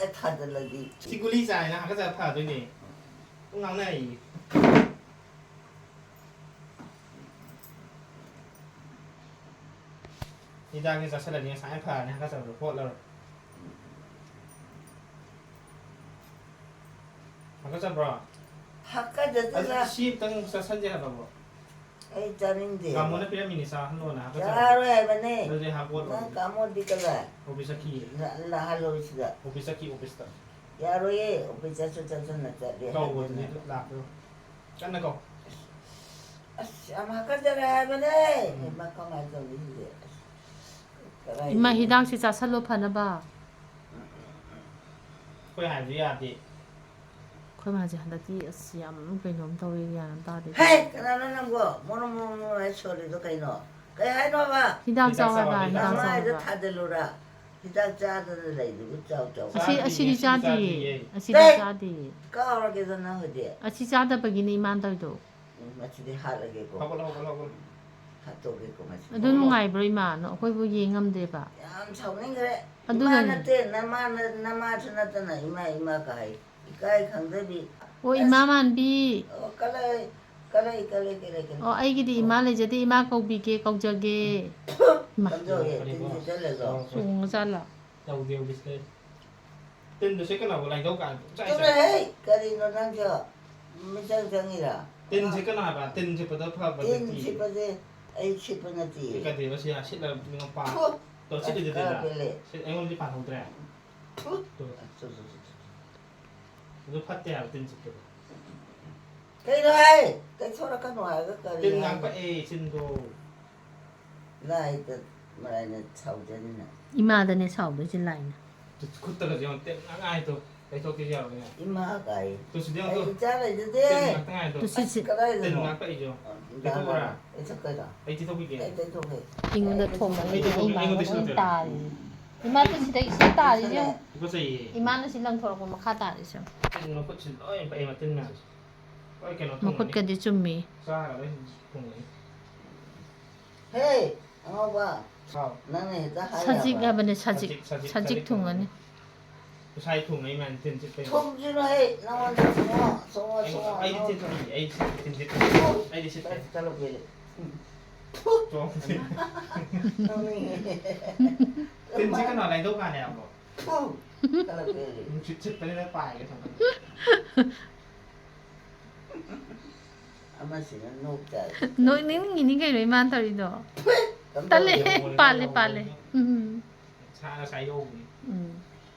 ꯑꯦ, ꯊꯥꯖꯜꯂꯗꯤ꯫ ꯁꯤ ꯒꯨꯂꯤ ꯆꯥꯏꯅ ꯍꯥꯀꯠꯆ ꯐꯗꯣꯏꯅꯦ꯫ ꯎꯝ꯫ ꯉꯥꯡꯅꯔꯤꯌꯦ꯫ ꯍꯤꯗꯥꯛꯁꯦ ꯆꯥꯁꯤꯜꯂꯗꯤ ꯉꯁꯥꯏꯅ ꯐꯔꯅꯤ, ꯍꯥꯀꯠꯆꯕꯗꯣ ꯍꯣꯠꯂꯔꯣꯏ꯫ ꯍꯥꯀꯠꯆꯕ꯭ꯔꯣ? ꯍꯥꯀꯠꯆꯗꯦꯗ꯫ ꯑꯗꯨꯗꯤ ꯁꯤ ꯑꯝꯇꯪ ꯆꯥꯁꯤꯟꯁꯦ ꯍꯥꯏꯕꯕꯣ? ꯑꯩ ꯆꯥꯅꯤꯡꯗꯦ꯫ ꯇꯥꯃꯣꯅ ꯄꯤꯔꯝꯃꯤꯅꯦ, ꯆꯥꯍꯜꯂꯣꯅ, ꯍꯥꯀꯠꯆꯕꯗꯣ꯫ ꯆꯥꯔꯣꯏ ꯍꯥꯏꯕꯅꯦ꯫ ꯑꯗꯨꯗꯤ ꯍꯥꯞꯄꯣꯠꯂꯣ꯫ ꯅꯪ ꯇꯥꯃꯣꯗꯤ ꯀꯗꯥꯏ? ꯑꯣꯐꯤꯁ ꯆꯠꯈꯤꯌꯦ꯫ ꯂꯥ-, ꯂꯥꯛꯍꯜꯂꯣ ꯁꯤꯗ꯫ ꯑꯣꯐꯤꯁ ꯆꯠꯈꯤ, ꯑꯣꯐꯤꯁꯇ꯫ ꯌꯥꯔꯣꯏꯌꯦ, ꯑꯣꯐꯤꯁ ꯆꯠꯁꯨ ꯆꯠꯁꯟꯅ ꯆꯠꯂꯦ ꯀꯧ, ꯍꯥꯏꯗꯅ꯫ ꯑꯗꯨꯗꯤ ꯂꯥꯛꯄꯤꯔꯣ꯫ ꯀꯟꯅ ꯀꯧ꯫ ꯑꯁ, ꯌꯥꯝ ꯍꯥꯀꯠꯆꯔꯦ ꯍꯥꯏꯕꯅꯦ꯫ ꯎꯝ꯫ ꯏꯃꯥ, ꯀꯃꯥꯏꯅ ꯇꯧꯅꯤ ꯁꯤꯗꯤ? ꯑꯁ, ꯀꯗꯥꯏꯗꯒꯤ? ꯏꯃꯥ, ꯍꯤꯗꯥꯛꯁꯦ ꯆꯥꯁꯜꯂꯣ ꯐꯅꯕ꯫ ꯑꯩꯈꯣꯏ ꯍꯥꯏꯕꯁꯨ ꯌꯥꯗꯦ꯫ ꯑꯩꯈꯣꯏ ꯃꯥꯁꯦ ꯍꯟꯗꯛꯇꯤ ꯑꯁ ꯌꯥꯝ ꯀꯩꯅꯣꯝ ꯇꯧꯔꯦ, ꯒ꯭ꯌꯥꯟ ꯑꯃ ꯇꯥꯗꯦ꯫ ꯍꯦ, ꯀꯅꯥꯅꯣ ꯅꯪꯕꯣ? ꯃꯣꯔꯣ ꯃꯣꯔꯣ ꯃꯣꯔꯣ ꯍꯥꯏ ꯁꯣꯜꯂꯤꯗꯣ ꯀꯩꯅꯣ? ꯀꯩ ꯍꯥꯏꯅꯣꯕ? ꯍꯤꯗꯥꯛ ꯍꯤꯗꯥꯛ ꯆꯥꯎ ꯍꯥꯏꯕ, ꯆꯥꯎ, ꯍꯤꯗꯥꯛ ꯍꯤꯗꯥꯛ ꯆꯥꯎ ꯅꯃꯥꯏꯗ ꯍꯥꯏꯕ꯫ ꯊꯥꯖꯤꯜꯂꯨꯔꯥ? ꯍꯤꯗꯥꯛ ꯆꯥꯗꯅ ꯂꯩꯗꯨꯕꯨ ꯆꯥꯎ ꯆꯥꯎ꯫ ꯑꯁꯤ, ꯆꯥꯗꯤꯌꯦ, ꯑꯁꯤꯗꯤ ꯑꯁꯤꯗꯤ ꯆꯥꯗꯤꯌꯦ꯫ ꯆꯥꯗꯤꯌꯦ꯫ ꯑꯁꯤꯗꯤ ꯇꯦ! ꯆꯥꯗꯤꯌꯦ꯫ ꯀꯥꯎꯔꯒꯦꯗ ꯅꯪ ꯍꯧꯖꯤꯛ꯫ ꯑꯁꯤ ꯆꯥꯗꯕꯒꯤꯅꯦ ꯏꯃꯥꯅ ꯇꯧꯔꯤꯗꯣ꯫ ꯎꯝ, ꯃꯁꯤꯗꯤ ꯍꯥꯠꯂꯒꯦꯀꯣ꯫ ꯍꯧꯒꯠꯂꯣ, ꯍꯧꯒꯠꯂꯣ, ꯍꯧꯒꯠꯂꯣ꯫ ꯍꯥꯠꯇꯣꯛꯑꯒꯦꯀꯣ ꯃꯁꯤꯗꯤ꯫ ꯑꯗꯨ ꯅꯨꯡꯉꯥꯏꯕ꯭ꯔꯣ ꯏꯃꯥ? ꯑꯩꯈꯣꯏꯕꯨ ꯌꯦꯡ ꯉꯝꯗꯦꯕ꯫ ꯌꯥꯝ ꯁꯥꯎꯅꯤꯡꯈ꯭ꯔꯦ꯫ ꯏꯃꯥ ꯑꯗꯨꯅꯅꯦ꯫ ꯅꯠꯇꯦ, ꯅꯃꯥ ꯅ-, ꯅꯃꯥꯁꯨ ꯅꯠꯇꯅ ꯏꯃꯥ, ꯏꯃꯥ ꯀꯥꯏ꯫ ꯏꯀꯥꯏ ꯈꯪꯗꯕꯤ꯫ ꯑꯣ, ꯑꯁ꯫ ꯏꯃꯥ ꯃꯥꯟꯕꯤ꯫ ꯑꯣ, ꯀꯂꯩ, ꯀꯂꯩ, ꯀꯂꯩ, ꯀꯂꯩ, ꯀꯂꯩ꯫ ꯑꯣ, ꯑꯩꯒꯤꯗꯤ ꯏꯃꯥ ꯂꯩꯖꯗꯦ, ꯏꯃꯥ ꯀꯧꯕꯤꯒꯦ, ꯀꯧꯖꯒꯦ꯫ ꯏꯃꯥ꯫ ꯀꯝꯗꯧꯔꯦ? ꯇꯤꯟ ꯁꯤꯠꯆꯜꯂꯗ꯭ꯔꯣ? ꯆꯣꯡꯉꯖꯥꯠꯂꯣ? ꯇꯧꯗꯦ, ꯍꯧꯖꯤꯛꯁꯤꯗ꯫ ꯇꯤꯟꯗꯣ ꯁꯤꯠꯀꯅꯣꯕ, ꯂꯥꯏꯙꯧ ꯀꯥꯟꯗ ꯄꯨꯡꯆꯥꯏ ꯆꯥꯏ꯫ ꯆꯠꯂꯣꯍꯦ! ꯀꯔꯤꯅꯣ ꯅꯪꯁꯨ? ꯃꯤꯆꯪ ꯆꯪꯉꯤꯔꯥ? ꯇꯤꯟ ꯁꯤꯠꯀꯅꯣ ꯍꯥꯏꯕ, ꯇꯤꯟ ꯁꯤꯠꯄꯗꯣ ꯐꯕ ꯇꯤꯟ ꯅꯠꯇꯦ꯫ ꯁꯤꯠꯄꯁꯦ ꯑꯩ ꯁꯤꯠꯄ ꯅꯠꯇꯦ꯫ ꯀꯩꯗꯧꯕ ꯁꯤ ꯁꯤꯠꯂ ꯃꯤꯉꯣꯟ ꯄꯥ-, ꯊꯨ! ꯇꯣ ꯁꯤꯠꯂꯤꯗꯨꯗꯤ ꯈꯔ ꯅꯪ꯫ ꯄꯦꯜꯂꯦ꯫ ꯁꯤꯠ-, ꯑꯩꯉꯣꯟꯗꯗꯤ ꯄꯥꯟꯍꯧꯗ꯭ꯔꯦ꯫ ꯊꯨ! ꯇꯣ꯫ ꯊꯨ, ꯊꯨ, ꯊꯨ, ꯊꯨ꯫ ꯑꯗꯨ ꯐꯠꯇꯦ ꯍꯥꯏꯕ ꯇꯤꯟ ꯁꯤꯠꯄꯗꯣ꯫ ꯀꯩꯅꯣ ꯍꯥꯏ? ꯇꯩꯊꯣꯔꯛꯀꯅꯣ ꯍꯥꯏꯔꯒ ꯀꯔꯤ ꯇꯤꯟ ꯍꯥꯏ? ꯉꯥꯛꯄꯛꯑꯦ ꯆꯤꯟꯗꯣ꯫ ꯂꯥꯏꯗ ꯃꯔꯥꯏꯅ ꯁꯥꯎꯖꯅꯤꯅ꯫ ꯏꯃꯥꯗꯅꯦ ꯁꯥꯎꯗꯣꯏꯁꯦ ꯂꯥꯏꯅ꯫ ꯈꯨꯠꯇꯒꯁꯦ ꯌꯦꯡꯉꯣ, ꯇꯤꯟ ꯉꯥꯛ ꯉꯥꯏꯗꯣ꯫ ꯇꯩꯊꯣꯛꯀꯦꯁꯨ ꯌꯥꯔꯣꯏꯅꯦ꯫ ꯏꯃꯥ ꯀꯥꯏ꯫ ꯇꯨ ꯁꯤꯗꯤ ꯑꯩ ꯌꯦꯡꯉꯣ꯫ ꯏꯆꯥ ꯂꯩꯖꯗꯦ꯫ ꯇꯤꯟ ꯉꯥꯛꯇ ꯉꯥꯏꯗꯣ꯫ ꯇꯨ ꯁꯤ-, ꯁꯤ-, ꯀꯗꯥꯏꯗꯅꯣ? ꯇꯤꯟ ꯉꯥꯛꯄꯛꯏ ꯌꯦꯡꯉꯣ꯫ ꯑ, ꯇꯩꯊꯣꯛꯎꯔꯥ? ꯇꯩꯊꯣꯛꯀꯗ꯭ꯔꯥ? ꯑꯩ ꯇꯩꯊꯣꯛꯄꯤꯒꯦ꯫ ꯑꯩ ꯇꯩꯊꯣꯛꯀꯦ꯫ ꯑꯩꯉꯣꯟꯗ ꯑꯩ ꯊꯣꯝꯃꯒ ꯑꯩ ꯇꯩꯊꯣꯛ-, ꯏꯃꯥ ꯑꯩꯉꯣꯟꯗ ꯂꯣꯏ ꯁꯤꯜꯂꯛꯇꯣꯏꯔꯥ? ꯇꯥꯔꯤꯅꯦ꯫ ꯏꯃꯥ ꯇꯨ ꯁꯤꯗ ꯏꯁꯤꯡ ꯇꯥꯔꯤꯁꯦ ꯌꯦꯡꯉꯣ꯫ ꯇꯨꯀꯠꯆꯩꯌꯦ꯫ ꯏꯃꯥꯅ ꯁꯤ ꯂꯪꯊꯣꯔꯛꯄ ꯃꯈꯥ ꯇꯥꯔꯤꯁꯦ ꯌꯦꯡꯉꯣ꯫ ꯇꯤꯟ ꯃꯈꯨꯠꯁꯤ ꯂꯣꯏ ꯄꯛꯑꯦ ꯃꯇꯤꯟ ꯃꯌꯥꯝꯁꯦ꯫ ꯂꯣꯏ ꯀꯩꯅꯣ ꯊꯨꯡꯉꯅꯤ꯫ ꯃꯈꯨꯠꯀꯗꯤ ꯆꯨꯝꯃꯤ꯫ ꯆꯥꯔꯒ ꯂꯣꯏ ꯊꯨꯡꯉꯅꯤ꯫ ꯍꯦ, ꯑꯉꯥꯎꯕ, ꯍꯥꯎ꯫ ꯅꯪꯅ ꯍꯦꯛꯇ ꯍꯥꯏ ꯁꯖꯤꯛ ꯌꯥꯕ꯭ꯔꯥ? ꯍꯥꯏꯕꯅꯦ, ꯁꯖꯤꯛ꯫ ꯁꯖꯤꯛ, ꯁꯖꯤꯛ, ꯁꯖꯤꯛ ꯁꯖꯤꯛ ꯊꯨꯡꯉꯅꯤ꯫ ꯊꯨꯡꯉꯅꯤ꯫ ꯏꯁꯥ ꯊꯨꯡꯉ ꯏꯃꯥꯅ ꯇꯤꯟ ꯆꯤꯠꯄꯩ꯫ ꯊꯨꯝꯁꯤꯅ ꯍꯦ, ꯅꯉꯣꯟꯗ ꯊꯨꯝꯃꯣ, ꯊꯨꯝꯃꯣ, ꯊꯨꯝꯃꯣ, ꯑꯩꯗꯤ ꯇꯤꯟ ꯊꯨꯝꯃꯣ꯫ ꯆꯤꯠꯇꯦ, ꯑꯩꯗꯤ ꯁꯤꯠꯇꯦ, ꯇꯤꯟ ꯆꯤꯠꯇꯦ꯫ ꯑꯩꯗꯤ ꯁꯤꯠꯇꯦ꯫ ꯀꯂꯛꯄꯤꯔꯦ꯫ ꯆꯣꯡꯁꯤ꯫ ꯅꯣꯛꯅꯤꯡꯉꯦ꯫ ꯇꯤꯟꯁꯤ ꯀꯅꯥ ꯂꯥꯏꯗꯧ ꯀꯥꯟꯅꯦ ꯍꯥꯏꯕ꯭ꯔꯣ? ꯊꯨ, ꯀꯂꯛꯄꯤꯔꯦ꯫ ꯅꯨꯡꯁꯤꯠ ꯁꯤꯠꯄꯅꯤꯅ ꯄꯥꯏꯒꯦ ꯊꯝꯕꯅꯤ꯫ ꯑꯃꯁꯤꯅ ꯅꯣꯛ ꯆꯥꯏ꯫ ꯅꯣꯛꯅꯤꯡꯉꯤꯅꯤ ꯀꯩꯅꯣ ꯏꯃꯥꯅ ꯇꯧꯔꯤꯗꯣ꯫ ꯀꯝ ꯇꯜꯂꯦ꯫ ꯇꯧꯔꯒꯦ? ꯄꯥꯜꯂꯦ, ꯄꯥꯜꯂꯦ꯫ ꯎꯝ꯫ ꯁꯥ ꯉꯁꯥꯏ ꯌꯧꯕꯅꯤ꯫ ꯎꯝ꯫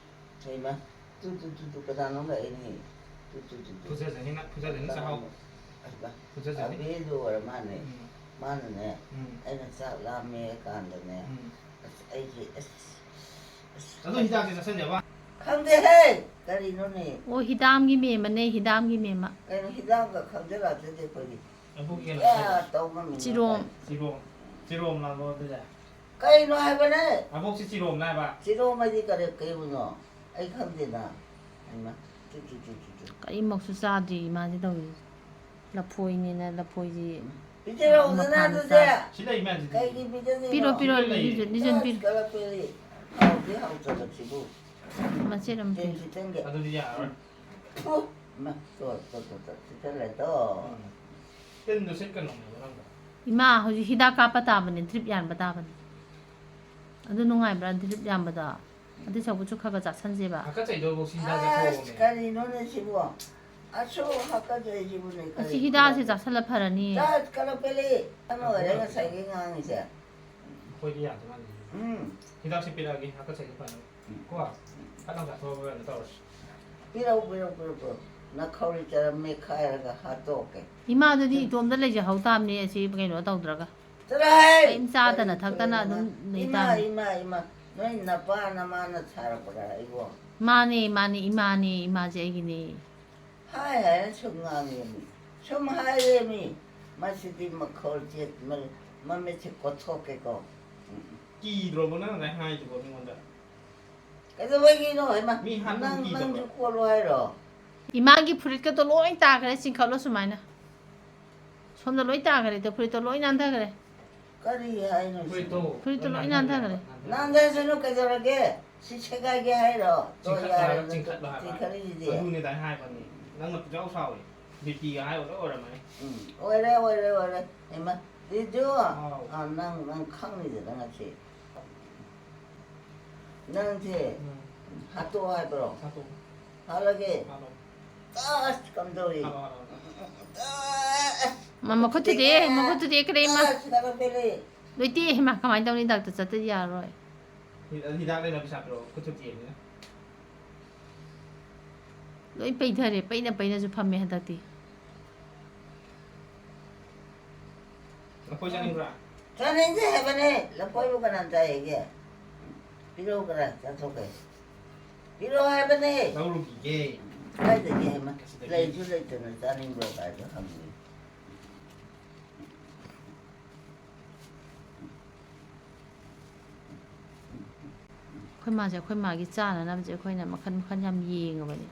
ꯍꯩꯃ, ꯇꯨ, ꯇꯨ, ꯇꯨ, ꯇꯨ, ꯀꯅꯥꯅꯣꯝ ꯂꯥꯛꯑꯦꯅꯦ꯫ ꯇꯨ, ꯇꯨ, ꯇꯨ, ꯇꯨ꯫ ꯐꯨꯖꯖꯅꯤ ꯅꯪ, ꯐꯨꯖꯖꯅꯤ ꯆꯥꯍꯧ꯫ ꯐꯨꯠꯆꯖꯅꯤ꯫ ꯑꯕꯦꯗꯣ ꯑꯣꯏꯔ ꯃꯥꯅꯦ꯫ ꯎꯝ꯫ ꯃꯥꯅꯅꯦ, ꯎꯝ꯫ ꯑꯩꯅ ꯆꯥꯛ ꯂꯥꯝꯃꯦ ꯀꯥꯟꯗꯅꯦ, ꯎꯝ꯫ ꯑꯁ, ꯑꯩꯁꯦ, ꯑꯁ, ꯑꯁ, ꯑꯗꯣ ꯍꯤꯗꯥꯛꯁꯦ ꯆꯥꯁꯟꯖꯕ? ꯈꯪꯗꯦꯍꯦ! ꯀꯔꯤꯅꯣꯅꯦ? ꯑꯣ, ꯍꯤꯗꯥꯝꯒꯤ ꯃꯦꯝꯃꯅꯦ, ꯍꯤꯗꯥꯝꯒꯤ ꯃꯦꯝꯃ꯫ ꯀꯩꯅꯣ ꯍꯤꯗꯥꯝꯒ ꯈꯪꯖꯜꯂꯛꯇ꯭ꯔꯗꯤ ꯑꯩꯈꯣꯏꯗꯤ? ꯑꯕꯣꯛꯀꯤ ꯀꯩꯅꯣ ꯀꯌꯥ ꯍꯥꯏꯕ? ꯇꯧ ꯉꯝꯃꯤꯅꯣ ꯆꯤꯔꯣꯝ꯫ ꯀꯥꯏꯅ? ꯆꯤꯔꯣꯝ꯫ ꯆꯤꯔꯣꯝ ꯂꯥꯡꯕ ꯑꯗꯨꯗꯤ? ꯀꯩꯅꯣ ꯍꯥꯏꯕꯅꯦ? ꯑꯕꯣꯛꯁꯤ ꯆꯤꯔꯣꯝꯅꯦ ꯍꯥꯏꯕ? ꯆꯤꯔꯣꯝ ꯍꯥꯏꯗꯤ ꯀꯔꯤ, ꯀꯩꯕꯨꯅꯣ? ꯑꯩ ꯈꯪꯗꯦꯅ꯫ ꯍꯩꯃꯥ, ꯇꯨ, ꯇꯨ, ꯇꯨ, ꯇꯨ, ꯇꯨ꯫ ꯀꯔꯤꯃꯛꯁꯨ ꯆꯥꯗ꯭ꯔꯤ ꯏꯃꯥꯁꯦ ꯇꯧꯔꯤꯁꯦ꯫ ꯂꯐꯣꯏꯅꯦꯅ ꯂꯐꯣꯏꯁꯤ ꯄꯤꯖꯔꯛꯎꯗꯅ ꯃꯈꯥꯗ ꯑꯗꯨꯗꯤ꯫ ꯆꯥ-, ꯁꯤ ꯂꯩ ꯃꯌꯥꯝꯁꯤꯗꯤ꯫ ꯀꯩꯒꯤ ꯄꯤꯖꯗꯣꯏꯅꯣ? ꯄꯤꯔꯣ, ꯄꯤꯔꯣ, ꯁꯤ ꯂꯩ꯫ ꯂꯤꯖꯟ, ꯂꯤꯖꯟ ꯑꯁ, ꯄꯤꯔꯣ꯫ ꯀꯂꯛꯄꯤꯔꯤ꯫ ꯍꯥꯎꯗꯤ ꯍꯥꯎꯇꯕꯁꯤꯕꯨ꯫ ꯃꯆꯦꯠ ꯑꯃ ꯇꯤꯟ ꯄꯤꯔꯣ꯫ ꯈꯤꯇꯪꯒꯤ꯫ ꯑꯗꯨꯗꯤ ꯌꯥꯔꯔꯣꯏ꯫ ꯐꯨ! ꯃ-, ꯇꯣ, ꯇꯣ, ꯇꯣ, ꯇꯣ, ꯁꯤꯠꯆꯜꯂꯦꯗꯣ꯫ ꯎꯝ꯫ ꯇꯤꯟꯗꯨ ꯁꯤꯠꯀꯅꯣ ꯍꯥꯏꯕ ꯅꯪꯗꯣ꯫ ꯏꯃꯥ, ꯍꯧꯖꯤꯛ ꯍꯤꯗꯥꯛ ꯀꯥꯞꯄ ꯇꯥꯕꯅꯦ, drip ꯌꯥꯟꯕ ꯇꯥꯕꯅꯦ꯫ ꯑꯗꯨ ꯅꯨꯡꯉꯥꯏꯕ꯭ꯔꯥ, drip ꯌꯥꯟꯕꯗꯣ? ꯑꯗꯨꯏ ꯁꯔꯨꯛꯄꯨꯁꯨ ꯈꯔ ꯈꯔ ꯆꯥꯁꯟꯁꯦꯕ꯫ ꯍꯥꯀꯠꯆꯩꯗꯣ ꯁꯤ ꯍꯤꯗꯥꯛ ꯑꯁ, ꯆꯥꯊꯣꯛꯑꯣꯅꯦ꯫ ꯀꯔꯤꯅꯣꯅꯦ ꯁꯤꯕꯣ? ꯑꯁꯨꯛ ꯍꯥꯀꯠꯆꯩꯁꯤꯕꯨꯅꯦ, ꯑꯁꯤ ꯀꯔꯤ ꯍꯤꯗꯥꯛꯁꯦ ꯈꯨꯗꯥꯛꯁꯦ? ꯆꯥꯁꯜꯂ ꯐꯔꯅꯤ꯫ ꯆꯥ-, ꯀꯂꯛꯄꯦꯂꯤ ꯑꯃ ꯑꯣꯏꯔꯦ ꯉꯁꯥꯏꯒꯤ ꯉꯥꯡꯉꯤꯁꯦ꯫ ꯑꯩꯈꯣꯏꯗꯤ ꯌꯥꯗꯦ ꯃꯥꯜꯂꯦ꯫ ꯎꯝ꯫ ꯍꯤꯗꯥꯛꯁꯦ ꯄꯤꯔꯛꯑꯒꯦ, ꯍꯥꯀꯠꯆꯩꯁꯦ ꯐꯅꯕ꯫ ꯎꯝ꯫ ꯀꯣ? ꯐꯠ ꯂꯥꯎ ꯆꯥꯊꯣꯛꯑꯒ ꯀꯩꯅꯣ ꯇꯧꯔꯁꯤ꯫ ꯄꯤꯔꯛꯎ, ꯄꯤꯔꯛꯎ, ꯄꯤꯔꯛꯎ, ꯄꯤꯔꯛꯎ꯫ ꯅꯈꯧꯔꯤ ꯆꯔꯝ ꯃꯦꯠꯈꯥꯏꯔꯒ ꯍꯥꯠꯇꯣꯛꯀꯦ꯫ ꯏꯃꯥꯗꯨꯗꯤ ꯏꯇꯣꯝꯇ ꯂꯩꯖꯍꯧ ꯇꯥꯕꯅꯦ ꯑꯁꯤ ꯀꯩꯅꯣ ꯇꯧꯗ꯭ꯔꯒ꯫ ꯆꯠꯂꯣꯍꯦ! ꯀꯔꯤꯝ ꯆꯥꯗꯅ ꯀꯔꯤ ꯊꯛꯇꯅ ꯀꯔꯤꯅꯣ? ꯑꯗꯨꯝ ꯂꯩ ꯏꯃꯥ, ꯇꯥꯕꯅꯤ꯫ ꯏꯃꯥ, ꯏꯃꯥ, ꯅꯣꯏ ꯅꯄꯥ ꯅꯃꯥꯅ ꯊꯥꯔꯛꯄ꯭ꯔꯥ ꯑꯩꯕꯣ? ꯃꯥꯅꯦ, ꯃꯥꯅꯦ, ꯏꯃꯥꯅꯦ, ꯏꯃꯥꯁꯦ ꯑꯩꯒꯤꯅꯦ꯫ ꯍꯥꯏ ꯍꯥꯏꯅ ꯁꯨꯝ ꯉꯥꯡꯉꯦꯃꯤ꯫ ꯁꯨꯝ ꯍꯥꯏꯔꯦꯃꯤ꯫ ꯃꯁꯤꯗꯤ ꯃꯈꯧꯔꯤ ꯆꯦꯠ-, ꯃ-, ꯃꯃꯤꯠꯁꯦ ꯀꯣꯠꯊꯣꯛꯀꯦꯀꯣ꯫ ꯎꯝ, ꯎꯝ꯫ ꯀꯤꯗ꯭ꯔꯣꯕ ꯅꯪ ꯑꯗꯨꯃꯥꯏ ꯍꯥꯏꯗꯨꯕꯣ ꯃꯤꯉꯣꯟꯗ? ꯀꯩꯗꯧꯕꯒꯤꯅꯣ ꯍꯥꯏꯃ? ꯃꯤ ꯍꯥꯠꯄꯕꯨ ꯅꯪ, ꯀꯤꯗꯕ꯭ꯔꯣ? ꯅꯪꯁꯨ ꯀꯣꯠꯂꯣ ꯍꯥꯏꯔꯣ? ꯏꯃꯥꯒꯤ ꯐꯨꯔꯤꯠꯀꯗꯣ ꯂꯣꯏ ꯇꯥꯈ꯭ꯔꯦ, ꯆꯤꯡꯈꯠꯂꯣ ꯁꯨꯃꯥꯏꯅ꯫ ꯁꯣꯝꯗ ꯂꯣꯏ ꯇꯥꯈ꯭ꯔꯦ, ꯇꯣ, ꯐꯨꯔꯤꯠꯇꯣ ꯂꯣꯏ ꯅꯥꯟꯊꯈ꯭ꯔꯦ꯫ ꯀꯔꯤ ꯍꯥꯏꯅꯣ ꯁꯤꯕꯣ? ꯐꯨꯔꯤꯠꯇꯣ ꯐꯨꯔꯤꯠꯇꯣ ꯂꯣꯏ ꯂꯣꯏ ꯅꯥꯟꯊꯈ꯭ꯔꯦ꯫ ꯅꯥꯟꯊꯈ꯭ꯔꯦ꯫ ꯅꯥꯟꯊꯁꯅꯨ ꯀꯩꯗꯧꯔꯒꯦ? ꯁꯤ ꯁꯦꯒꯥꯏꯒꯦ ꯍꯥꯏꯔꯣ? ꯇꯣ, ꯆꯤꯡꯈꯠꯂꯣ ꯍꯥꯏꯕ, ꯌꯥꯔꯦ, ꯆꯤꯡꯈꯠꯂꯣ ꯍꯥꯏꯕ꯫ ꯆꯤꯡꯈꯠꯂꯤꯁꯤꯗꯤ꯫ ꯑꯗꯨꯅꯦ ꯑꯗꯥꯏ ꯍꯥꯏꯕꯅꯤ꯫ ꯅꯪꯅ ꯄꯨꯡꯁꯥꯎ ꯁꯥꯎꯋꯦ꯫ ꯕꯤ ꯄꯤꯒ ꯍꯥꯏ ꯑꯣꯏꯔ ꯑꯣꯏꯔꯝꯃꯅꯤ꯫ ꯎꯝ, ꯑꯣꯏꯔꯦ, ꯑꯣꯏꯔꯦ, ꯑꯣꯏꯔꯦ꯫ ꯍꯩꯃꯥ, ꯕꯤꯖꯨ, ꯑꯥꯎ꯫ ꯑꯥ, ꯅꯪ, ꯅꯪ ꯈꯪꯅꯤꯗꯅ ꯉꯁꯤ꯫ ꯅꯪꯁꯦ ꯎꯝ꯫ ꯍꯥꯠꯇꯣꯛꯑꯣ ꯍꯥꯏꯕ꯭ꯔꯣ? ꯍꯥꯠꯇꯣꯛꯑꯣ꯫ ꯍꯥꯠꯂꯒꯦ? ꯍꯥꯠꯂꯣ꯫ ꯑꯁ, ꯀꯝꯗꯧꯔꯤ? ꯍꯥꯠꯂꯣ, ꯍꯥꯠꯂꯣ꯫ ꯑꯁ, ꯃ-, ꯃꯈꯨꯠꯇꯨꯗꯤ, ꯃꯈꯨꯠꯇꯨꯗꯤ ꯀꯔꯤ ꯃ-, ꯑꯁ, ꯍꯥꯠꯇꯣꯛꯄꯤꯔꯦ꯫ ꯂꯣꯏꯇꯦ, ꯍꯩꯃꯥ, ꯀꯃꯥꯏꯅ ꯇꯧꯅꯤ? ꯗꯥꯛꯇꯔ ꯆꯠꯇꯗꯤ ꯌꯥꯔꯔꯣꯏ꯫ ꯍꯤ-, ꯍꯤꯗꯥꯛ ꯂꯩꯅꯕ ꯄꯩꯁꯥ ꯄꯤꯔꯛꯑꯣ, ꯈꯨꯠꯁꯨ ꯇꯦꯛꯑꯅꯤꯅ꯫ ꯂꯣꯏ ꯄꯩꯊꯔꯦ, ꯄꯩꯅ ꯄꯩꯅꯁꯨ ꯐꯝꯃꯦ ꯍꯟꯗꯛꯇꯤ꯫ ꯂꯐꯣꯏ ꯆꯥꯅꯤꯡꯕ꯭ꯔꯥ? ꯆꯥꯅꯤꯡꯗꯦ ꯍꯥꯏꯕꯅꯦ꯫ ꯂꯐꯣꯏꯕꯨ ꯀꯅꯥ ꯆꯥꯏꯒꯦ? ꯄꯤꯔꯛꯎ, ꯀꯅꯥ ꯆꯥꯊꯣꯛꯀꯦ? ꯄꯤꯔꯛꯑꯣ ꯍꯥꯏꯕꯅꯦ꯫ ꯂꯧꯔꯨꯈꯤꯒꯦ꯫ ꯀꯥꯏꯗꯒꯤ ꯍꯥꯏꯃ? ꯑꯁꯤꯗꯒꯤ꯫ ꯂꯩꯁꯨ ꯂꯩꯇꯅ ꯆꯥꯅꯤꯡꯕ꯭ꯔꯣ ꯀꯥꯏꯗꯣ ꯍꯪꯉꯤ꯫ ꯑꯩꯈꯣꯏ ꯃꯥꯁꯦ, ꯑꯩꯈꯣꯏ ꯃꯥꯒꯤ ꯆꯥꯅꯅꯕꯁꯦ ꯑꯩꯈꯣꯏꯅ ꯃꯈꯜ ꯃꯈꯜ ꯌꯥꯝ ꯌꯦꯡꯉꯕꯅꯦ꯫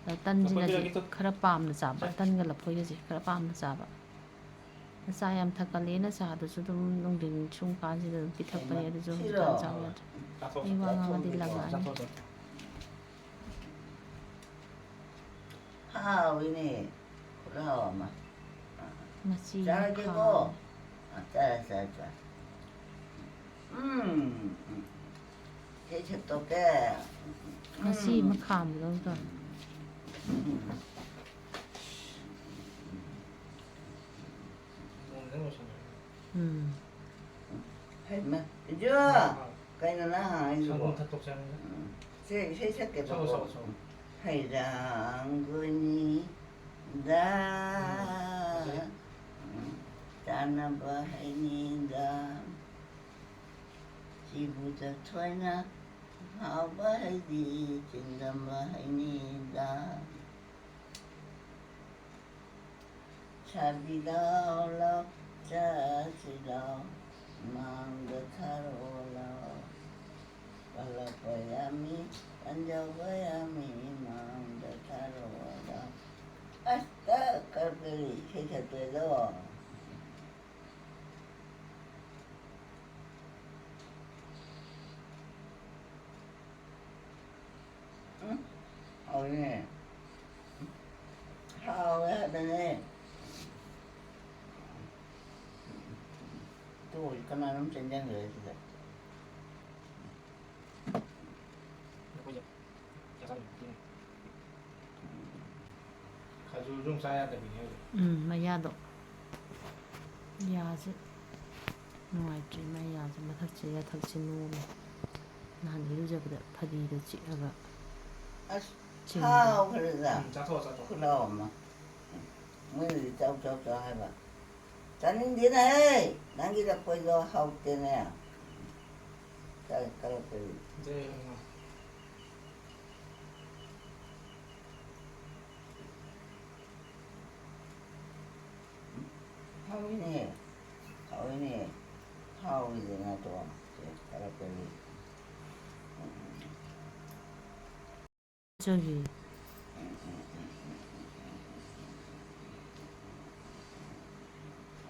ꯑꯗ ꯇꯟꯁꯤꯅ ꯂꯐꯣꯏ ꯄꯤꯔꯛꯑꯒꯦ꯫ ꯈꯔ ꯄꯥꯝꯅ ꯆꯥꯕ, ꯇꯟꯒ ꯂꯐꯣꯏꯒꯁꯦ ꯈꯔ ꯄꯥꯝꯅ ꯆꯥꯕ꯫ ꯅꯆꯥ ꯌꯥꯝ ꯊꯛꯀꯜꯂꯦ, ꯅꯆꯥꯗꯨꯁꯨ ꯑꯗꯨꯝ ꯅꯨꯡꯊꯤꯟ ꯁꯨꯝ ꯀꯥꯟꯁꯤꯗ ꯑꯗꯨꯝ ꯄꯤꯊꯛꯄꯅꯦ, ꯍꯩꯃꯥ, ꯑꯗꯨꯁꯨ ꯁꯤꯔꯣ? ꯍꯧꯖꯤꯛꯀꯥꯟ ꯆꯥꯎ ꯌꯥꯗ꯭ꯔꯦ꯫ ꯆꯥꯊꯣꯛ, ꯑꯩ ꯋꯥ ꯆꯥꯊꯣꯛ, ꯉꯥꯡꯉꯗꯤ ꯆꯥꯊꯣꯛ, ꯂꯪꯉꯛꯑꯅꯤ꯫ ꯆꯥꯊꯣꯛ, ꯆꯥꯊꯣꯛ꯫ ꯍꯥꯎꯏꯅꯦ, ꯈꯨꯠꯍꯥꯎ ꯑꯃ꯫ ꯃꯆꯤ ꯆꯥꯔꯒꯦꯀꯣ? ꯃꯈꯥ꯫ ꯑ, ꯆꯥꯔꯦ, ꯆꯥꯔꯦ, ꯆꯥꯔꯦ꯫ ꯎꯝ, ꯎꯝ꯫ ꯏꯁꯩ ꯁꯛꯇꯣꯛꯀꯦ꯫ ꯃꯆꯤ ꯎꯝ꯫ ꯃꯈꯥ ꯑꯃꯗꯧ ꯇꯧꯔꯦ꯫ ꯎꯝ꯫ ꯎꯝ꯫ ꯍꯩꯃ, ꯏꯖꯣ, ꯑꯥ, ꯑꯥ꯫ ꯀꯩꯅꯣ ꯅꯪ ꯍꯥꯏꯁꯤꯕꯣ? ꯁꯪꯒꯣꯝ ꯊꯛꯇꯣꯛꯁꯦ ꯍꯥꯏꯕꯅꯤꯗ꯫ ꯎꯝ꯫ ꯁꯦ, ꯏꯁꯩ ꯁꯛꯀꯦꯕꯀꯣ꯫ ꯁꯛꯑꯣ, ꯁꯛꯑꯣ, ꯁꯛꯑꯣ꯫ ꯍꯩꯔꯥꯡꯒꯣꯏꯅꯤꯗ, ꯎꯝ, ꯐꯖꯩ꯫ ꯎꯝ, ꯆꯥꯅꯕ ꯍꯩꯅꯤꯗ, ꯆꯤꯕꯨꯗ ꯊꯣꯏꯅ ꯍꯥꯎꯕ ꯍꯩꯗꯤ ꯆꯤꯡꯗꯝꯕ ꯍꯩꯅꯤꯗ꯫ ꯁꯥꯕꯤ ꯂꯥꯎ ꯂꯥꯎ ꯆꯥꯁꯤ ꯂꯥꯎ, ꯃꯥꯡꯗ ꯊꯥꯔꯛꯑꯣ ꯂꯥꯎ꯫ ꯀꯜꯂꯛꯄ ꯌꯥꯝꯃꯤ, ꯀꯟꯖꯧꯕ ꯌꯥꯝꯃꯤ, ꯃꯥꯡꯗ ꯊꯥꯔꯛꯑꯣ ꯂꯥꯎ꯫ ꯑꯁ, ꯀ-, ꯀꯔꯤ ꯏꯁꯩ ꯁꯛꯇꯣꯏꯗꯣ? ꯎꯝ, ꯍꯥꯎꯋꯦ꯫ ꯍꯥꯎꯋꯦ ꯍꯥꯏꯕꯅꯦ꯫ ꯇꯨ, ꯀꯅꯥꯅꯣꯝ ꯆꯦꯟꯖꯟꯈ꯭ꯔꯦ ꯁꯤꯗ꯫ ꯈꯖꯨꯔꯁꯨ ꯑꯃꯨꯛ ꯆꯥ ꯌꯥꯗꯕꯤꯅꯦ ꯍꯧꯖꯤꯛ꯫ ꯎꯝ, ꯃꯌꯥꯗꯣ꯫ ꯌꯥꯁꯦ ꯅꯨꯡꯉꯥꯏꯇ꯭ꯔꯦ, ꯃꯥꯏ ꯌꯥꯁꯦ ꯃꯊꯛꯁꯦ ꯌꯥꯊꯛꯁꯦ ꯅꯣꯝꯃꯦ꯫ ꯅꯍꯥꯟ ꯏꯔꯨꯖꯕꯗ ꯐꯗꯤꯗ ꯆꯤꯛꯑꯒ ꯑꯁ, ꯆꯤꯡꯕ꯫ ꯍꯥꯎꯈ꯭ꯔꯦꯗ꯫ ꯎꯝ, ꯆꯥꯊꯣꯛꯑꯣ, ꯆꯥꯊꯣꯛꯑꯣ꯫ ꯈꯨꯠꯂꯥꯎ ꯑꯃ꯫ ꯃꯣꯏꯅꯗꯤ ꯆꯥꯎ, ꯆꯥꯎ, ꯆꯥꯎ ꯍꯥꯏꯕ꯫ ꯆꯥꯅꯤꯡꯗꯦꯅꯦꯍꯦ, ꯅꯪꯒꯤ ꯂꯐꯣꯏꯗꯣ ꯍꯥꯎꯇꯦꯅꯦ꯫ ꯀ-, ꯀꯔꯛ ꯀꯔꯤ? ꯍꯥꯎꯏꯅꯦ, ꯍꯥꯎꯏꯅꯦ, ꯍꯥꯎꯏꯗꯅ ꯇꯣ꯫ ꯁꯦ, ꯀꯔꯛ ꯀꯔꯤ? ꯎꯝ꯫ ꯆꯒꯦ꯫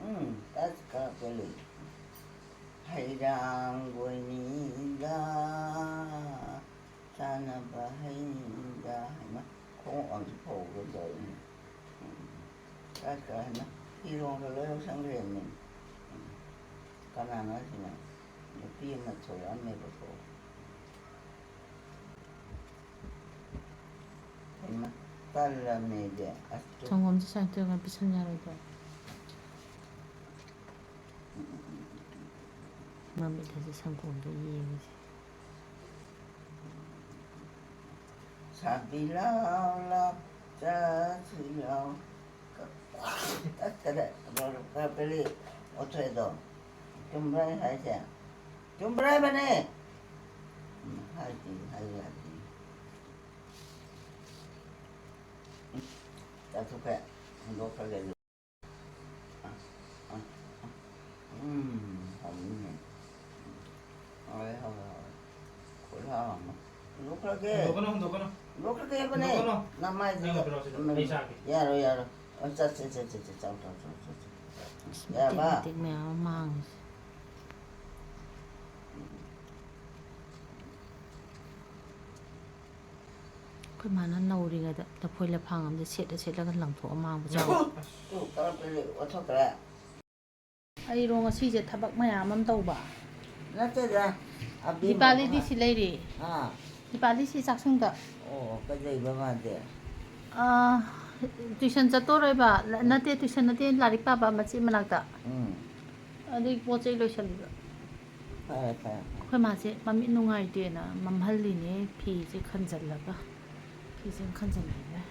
ꯎꯝ, ꯇꯠ ꯀꯛꯄ ꯂꯩ꯫ ꯍꯩꯔꯥꯡ ꯒꯣꯏꯅꯤꯗ, ꯆꯥꯅꯕ ꯍꯩꯅꯤꯗ ꯍꯥꯏꯅ ꯈꯣꯡꯎꯞ ꯑꯃꯁꯨ ꯐꯧꯒꯗꯧꯔꯤꯅꯤ꯫ ꯎꯝ, ꯇꯠ ꯀꯛ ꯍꯥꯏꯅ ꯐꯤꯔꯣꯟꯒ ꯂꯣꯏ ꯂꯧꯁꯟꯈ꯭ꯔꯦꯅꯦ꯫ ꯎꯝ, ꯀꯅꯥꯅꯣ ꯍꯥꯏꯁꯤꯅ? ꯅꯨꯄꯤ ꯑꯃ ꯊꯣꯛꯂꯛꯑꯝꯃꯦꯕꯀꯣ꯫ ꯍꯩꯃꯥ, ꯇꯜꯂꯝꯅꯦ ꯑꯩꯗꯤ꯫ ꯑꯁ, ꯇꯨ꯫ ꯁꯪꯒꯣꯝꯁꯦ ꯁꯨꯃꯥꯏꯅ ꯇꯧꯔꯒ ꯄꯤꯁꯟ ꯌꯥꯔꯣꯏꯗ꯭ꯔꯣ? ꯃꯃꯤꯠ ꯑꯁꯤ ꯁꯪꯒꯣꯝꯗ ꯌꯦꯡꯉꯤꯁꯦ꯫ ꯁꯥꯕꯤ ꯂꯥꯎ ꯂꯥꯎ, ꯆꯥꯁꯤ ꯂꯥꯎ꯫ ꯇꯠꯈꯔꯦ꯫ ꯀꯔꯤ ꯑꯣꯊꯣꯏꯗꯣ? ꯆꯨꯝꯕ꯭ꯔꯥ ꯑꯩ ꯍꯥꯏꯁꯦ? ꯆꯨꯝꯕ꯭ꯔꯥ ꯍꯥꯏꯕꯅꯦ? ꯎꯝ, ꯍꯥꯏꯗꯤ ꯍꯥꯏ ꯌꯥꯗꯦ꯫ ꯎꯝ, ꯆꯥꯊꯣꯛꯈ꯭ꯔꯦ꯫ ꯍꯨꯟꯗꯣꯛꯈ꯭ꯔꯒꯦ ꯑꯗꯨ꯫ ꯑ, ꯑ, ꯑ꯫ ꯎꯝ, ꯍꯥꯎꯅꯤꯅꯦ꯫ ꯍꯥꯎꯋꯦ, ꯍꯥꯎꯋꯦ, ꯍꯥꯎꯋꯦ꯫ ꯈꯨꯠ ꯍꯥꯎ ꯑꯃ꯫ ꯍꯨꯟꯗꯣꯛꯈ꯭ꯔꯒꯦ꯫ ꯍꯨꯟꯗꯣꯛꯀꯅꯨ, ꯍꯨꯟꯗꯣꯛꯀꯅꯨ꯫ ꯍꯨꯟꯗꯣꯛꯈ꯭ꯔꯒꯦ ꯍꯥꯏꯕꯅꯦ꯫ ꯍꯨꯟꯗꯣꯛꯀꯅꯨ꯫ ꯅꯃꯥꯏꯗꯨꯗ꯫ ꯑꯩ ꯄꯤꯔꯛꯑꯣ ꯁꯤꯗ꯫ ꯎꯝ꯫ ꯑꯩ ꯆꯥꯒꯦ꯫ ꯌꯥꯔꯣꯏ, ꯌꯥꯔꯣꯏ꯫ ꯑ, ꯆꯠꯁꯦ, ꯆꯠꯁꯦ, ꯆꯠꯁꯦ, ꯆꯥꯎ, ꯆꯥꯎ, ꯆꯥꯎ, ꯆꯥꯎ, ꯆꯥꯎ꯫ ꯑꯁ, ꯃꯇꯦꯛ ꯌꯥꯔꯕ? ꯃꯇꯦꯛ ꯃꯌꯥꯝ ꯑꯃ ꯃꯥꯡꯉꯤꯁꯦ꯫ ꯑꯩꯈꯣꯏ ꯃꯥꯅ ꯅꯧꯔꯤꯉꯩꯗ ꯂꯐꯣꯏ ꯂꯐꯥꯡ ꯑꯝꯗ ꯁꯦꯠꯂ ꯁꯦꯠꯂꯒ ꯂꯪꯊꯣꯛꯑ ꯃꯥꯡꯕ ꯆꯥꯎ꯫ ꯇꯨ, ꯀꯔꯝ ꯀꯔꯤ ꯑꯣꯟꯊꯣꯛꯈ꯭ꯔꯦ? ꯑꯩꯔꯣ ꯉꯁꯤꯁꯦ ꯊꯕꯛ ꯃꯌꯥꯝ ꯑꯃ ꯇꯧꯕ꯫ ꯅꯠꯇꯦꯗ, ꯑꯕꯦꯝꯃ ꯗꯤꯄꯥꯂꯤꯗꯤ ꯑꯃ꯫ ꯁꯤ ꯂꯩꯔꯤ꯫ ꯑꯥ꯫ ꯗꯤꯄꯥꯂꯤ ꯁꯤ ꯆꯥꯛꯁꯪꯗ꯫ ꯑꯣ, ꯀꯩꯗꯧꯕ ꯃꯥꯗꯤ? ꯑꯥ, ꯇꯨꯏꯁꯟ ꯆꯠꯇꯣꯔꯣꯏꯕ꯫ ꯂ-, ꯅꯠꯇꯦ, ꯇꯨꯏꯁꯟ ꯅꯠꯇꯦ, ꯂꯥꯏꯔꯤꯛ ꯄꯥꯕ ꯃꯆꯦ ꯃꯅꯥꯛꯇ꯫ ꯎꯝ꯫ ꯑꯗꯨꯒꯤ ꯄꯣꯠ ꯆꯩ ꯂꯣꯏꯁꯜꯂꯤꯕ꯫ ꯐꯔꯦ, ꯐꯔꯦ, ꯐꯔꯦ꯫ ꯑꯩꯈꯣꯏ ꯃꯥꯁꯦ ꯃꯃꯤꯠ ꯅꯨꯡꯉꯥꯏꯇꯦꯅ ꯃꯝꯍꯜꯂꯤꯅꯦ, ꯐꯤꯁꯦ ꯈꯟꯖꯜꯂꯒ꯫ ꯐꯤꯁꯦ ꯑꯃ ꯈꯟꯖꯜꯂꯒ꯫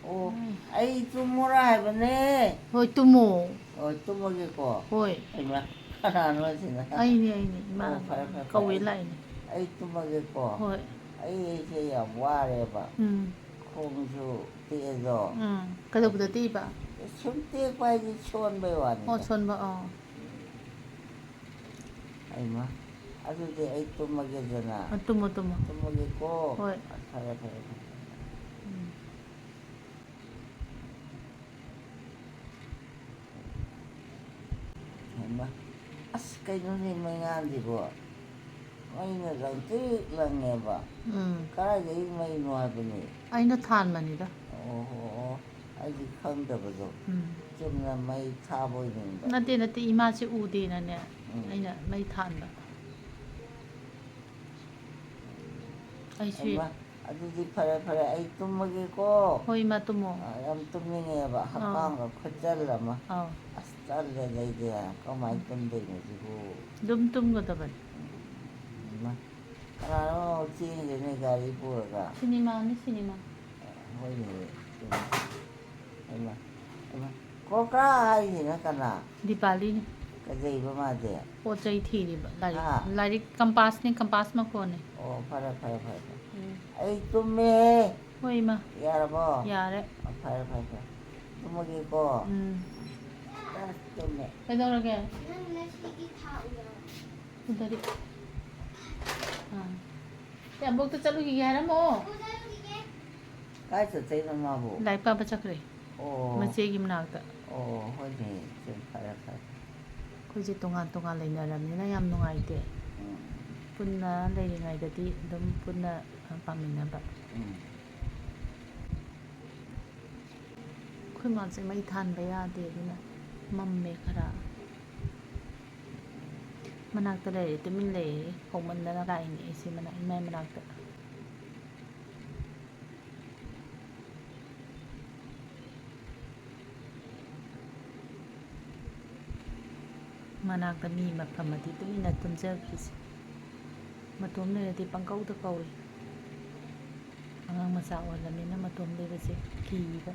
ꯑꯣ, ꯑꯩ ꯇꯨꯝꯃꯨꯔꯥ ꯍꯥꯏꯕꯅꯦ꯫ ꯍꯣꯏ, ꯇꯨꯝꯃꯣ꯫ ꯍꯣꯏ, ꯇꯨꯝꯃꯒꯦꯀꯣ꯫ ꯍꯣꯏ꯫ ꯍꯩꯃꯥ, ꯀꯅꯥꯅꯣ ꯑꯁꯤꯅ? ꯑꯩꯅꯦ, ꯑꯩꯅꯦ, ꯏꯃꯥ꯫ ꯑꯣ, ꯐꯔꯦ, ꯐꯔꯦ, ꯐꯔꯦ꯫ ꯀꯧꯋꯦ ꯂꯥꯛꯏꯅꯦ꯫ ꯑꯩ ꯇꯨꯝꯃꯒꯦꯀꯣ꯫ ꯍꯣꯏ꯫ ꯑꯩ, ꯑꯩꯁꯦ ꯌꯥꯝ ꯋꯥꯔꯦꯕ꯫ ꯎꯝ꯫ ꯈꯣꯡꯁꯨ ꯇꯦꯛꯑꯦꯗꯣ꯫ ꯎꯝ꯫ ꯀꯩꯗꯧꯕꯗ ꯇꯦꯛꯏꯕ? ꯁꯨꯝ ꯇꯦꯛꯄ ꯍꯥꯏꯗꯤ ꯁꯣꯟꯕꯩ ꯋꯥꯅꯤꯗ꯫ ꯑꯣ, ꯁꯣꯟꯕ, ꯑꯣ꯫ ꯍꯩꯃꯥ, ꯑꯗꯨꯗꯤ ꯑꯩ ꯇꯨꯝꯃꯒꯦꯗꯅ꯫ ꯑ, ꯇꯨꯝꯃꯣ, ꯇꯨꯝꯃꯣ꯫ ꯇꯨꯝꯃꯒꯦꯀꯣ꯫ ꯍꯣꯏ꯫ ꯐꯔꯦ, ꯐꯔꯦ, ꯐꯔꯦ꯫ ꯎꯝ꯫ ꯍꯩꯃꯥ, ꯑꯁ, ꯀꯩꯅꯣꯅꯦ ꯃꯩꯉꯥꯟꯁꯤꯕꯣ? ꯃꯩꯅ ꯂꯪꯇ꯭ꯔꯤꯛ ꯂꯪꯉꯦꯕ꯫ ꯎꯝ꯫ ꯀꯗꯥꯏꯗꯒꯤ ꯃꯩꯅꯣ ꯍꯥꯏꯕꯅꯤ? ꯑꯩꯅ ꯊꯥꯟꯕꯅꯤꯗ꯫ ꯑꯣꯍꯣ, ꯑꯩꯗꯤ ꯈꯪꯗꯕꯗꯣ꯫ ꯎꯝ꯫ ꯆꯨꯝꯅ ꯃꯩ ꯊꯥꯕ ꯑꯣꯏ ꯅꯤꯡꯕ꯫ ꯅꯠꯇꯦ, ꯅꯠꯇꯦ, ꯏꯃꯥꯁꯦ ꯎꯗꯦꯅꯅꯦ, ꯎꯝ꯫ ꯑꯩꯅ ꯃꯩ ꯊꯥꯟꯕ꯫ ꯑꯩꯁꯨ ꯍꯩꯃꯥ, ꯑꯗꯨꯗꯤ ꯐꯔꯦ, ꯐꯔꯦ, ꯑꯩ ꯇꯨꯝꯃꯒꯦꯀꯣ꯫ ꯍꯣꯏ, ꯏꯃꯥ, ꯇꯨꯝꯃꯣ꯫ ꯑ, ꯌꯥꯝ ꯇꯨꯝꯅꯤꯡꯉꯦꯕ, ꯑꯥ꯫ ꯍꯛꯀꯥꯝꯒ ꯈꯨꯠꯆꯜ ꯑꯃ꯫ ꯑꯥꯎ꯫ ꯑꯁ, ꯇꯜꯂꯦꯗ ꯑꯩꯗꯤ, ꯀꯃꯥꯏꯅ ꯎꯝ꯫ ꯇꯨꯝꯗꯣꯏꯅꯣ ꯁꯤꯕꯨ? ꯑꯗꯨꯝ ꯇꯨꯝꯒꯗꯕꯅꯤ꯫ ꯏꯃꯥ, ꯀꯅꯥꯅꯣ ꯆꯦꯟꯈ꯭ꯔꯦꯅꯦ ꯒꯥꯔꯤ ꯄꯨꯔꯒ? ꯁꯤꯅꯦꯃꯥꯅꯤ, ꯁꯤꯅꯦꯃꯥ꯫ ꯍꯣꯏꯅꯦ, ꯆꯨꯝꯃꯤ꯫ ꯍꯩꯃꯥ, ꯍꯩꯃꯥ, ꯀ꯭ꯔꯣꯀ꯭ꯔꯥ ꯍꯥꯏꯁꯤꯅ ꯀꯅꯥ? ꯗꯤꯄꯥꯂꯤꯅꯤ꯫ ꯀꯩꯗꯧꯕ ꯃꯥꯗꯤ? ꯄꯣꯠ ꯆꯩ ꯊꯤꯔꯤꯕ, ꯂꯥꯏꯔꯤꯛ, ꯍꯥ? ꯂꯥꯏꯔꯤꯛ ꯀꯝꯄꯥꯁꯅꯤ, ꯀꯝꯄꯥꯁ ꯃꯀꯣꯟꯅꯤ꯫ ꯑꯣ, ꯐꯔꯦ, ꯐꯔꯦ, ꯐꯔꯦ, ꯐꯔꯦ꯫ ꯎꯝ꯫ ꯑꯩ ꯇꯨꯝꯃꯦꯍꯦ꯫ ꯍꯣꯏ, ꯏꯃꯥ꯫ ꯌꯥꯔꯕꯣ? ꯌꯥꯔꯦ꯫ ꯑꯣ, ꯐꯔꯦ, ꯐꯔꯦ, ꯐꯔꯦ꯫ ꯇꯨꯝꯃꯒꯦꯀꯣ꯫ ꯎꯝ꯫ ꯑꯁ, ꯇꯨꯝꯃꯦ꯫ ꯀꯩꯗꯧꯔꯒꯦ? ꯅꯪ ꯉꯁꯤꯒꯤ ꯊꯥ ꯎꯔꯕ? ꯎꯗꯔꯤ꯫ ꯑꯥ꯫ ꯑꯦ, ꯑꯕꯣꯛꯇ ꯆꯠꯂꯨꯈꯤꯒꯦ ꯍꯥꯏꯔꯝꯃꯣ꯫ ꯀꯥꯏ ꯆꯠꯇꯣꯏꯅꯣ ꯃꯥꯕꯨ? ꯂꯥꯏꯔꯤꯛ ꯄꯥꯕ ꯆꯠꯈ꯭ꯔꯦ꯫ ꯑꯣ꯫ ꯃꯆꯦꯒꯤ ꯃꯅꯥꯛꯇ꯫ ꯑꯣ, ꯍꯣꯏꯅꯦ, ꯏꯆꯦ, ꯐꯔꯦ, ꯐꯔꯦ꯫ ꯑꯩꯈꯣꯏꯁꯦ ꯇꯣꯉꯥꯟ ꯇꯣꯉꯥꯟ ꯂꯩꯅꯔꯕꯅꯤꯅ ꯌꯥꯝ ꯅꯨꯡꯉꯥꯏꯇꯦ꯫ ꯎꯝ꯫ ꯄꯨꯟꯅ ꯂꯩꯔꯤꯉꯩꯗꯗꯤ ꯑꯗꯨꯝ ꯄꯨꯟꯅ ꯄꯥꯃꯤꯟꯅꯕ꯫ ꯎꯝ꯫ ꯑꯩꯈꯣꯏ ꯃꯥꯁꯦ ꯃꯩ ꯊꯥꯟꯕ ꯌꯥꯗꯦ, ꯑꯗꯨꯅ ꯃꯝꯃꯦ ꯈꯔ꯫ ꯃꯅꯥꯛꯇ ꯂꯩꯔꯦ, ꯇꯨꯃꯤꯟ ꯂꯩꯔꯦ, ꯍꯧꯃꯟꯗꯅ ꯂꯥꯛꯏꯅꯦ ꯑꯩꯁꯦ ꯃꯅꯥꯛ, ꯏꯃꯥꯏ ꯃꯅꯥꯛꯇ꯫ ꯃꯅꯥꯛꯇ ꯃꯤ ꯑꯃ ꯐꯝꯃꯗꯤ ꯇꯨꯃꯤꯟꯅ ꯇꯨꯝꯖꯈ꯭ꯔꯤꯁꯦ꯫ ꯃꯇꯣꯝ ꯂꯩꯔꯗꯤ ꯄꯪꯀꯧꯗ ꯀꯧꯏ꯫ ꯑꯉꯥꯡ ꯃꯆꯥ ꯑꯣꯜꯂꯃꯤꯅ ꯃꯇꯣꯝ ꯂꯩꯕꯁꯦ ꯀꯤꯕ꯫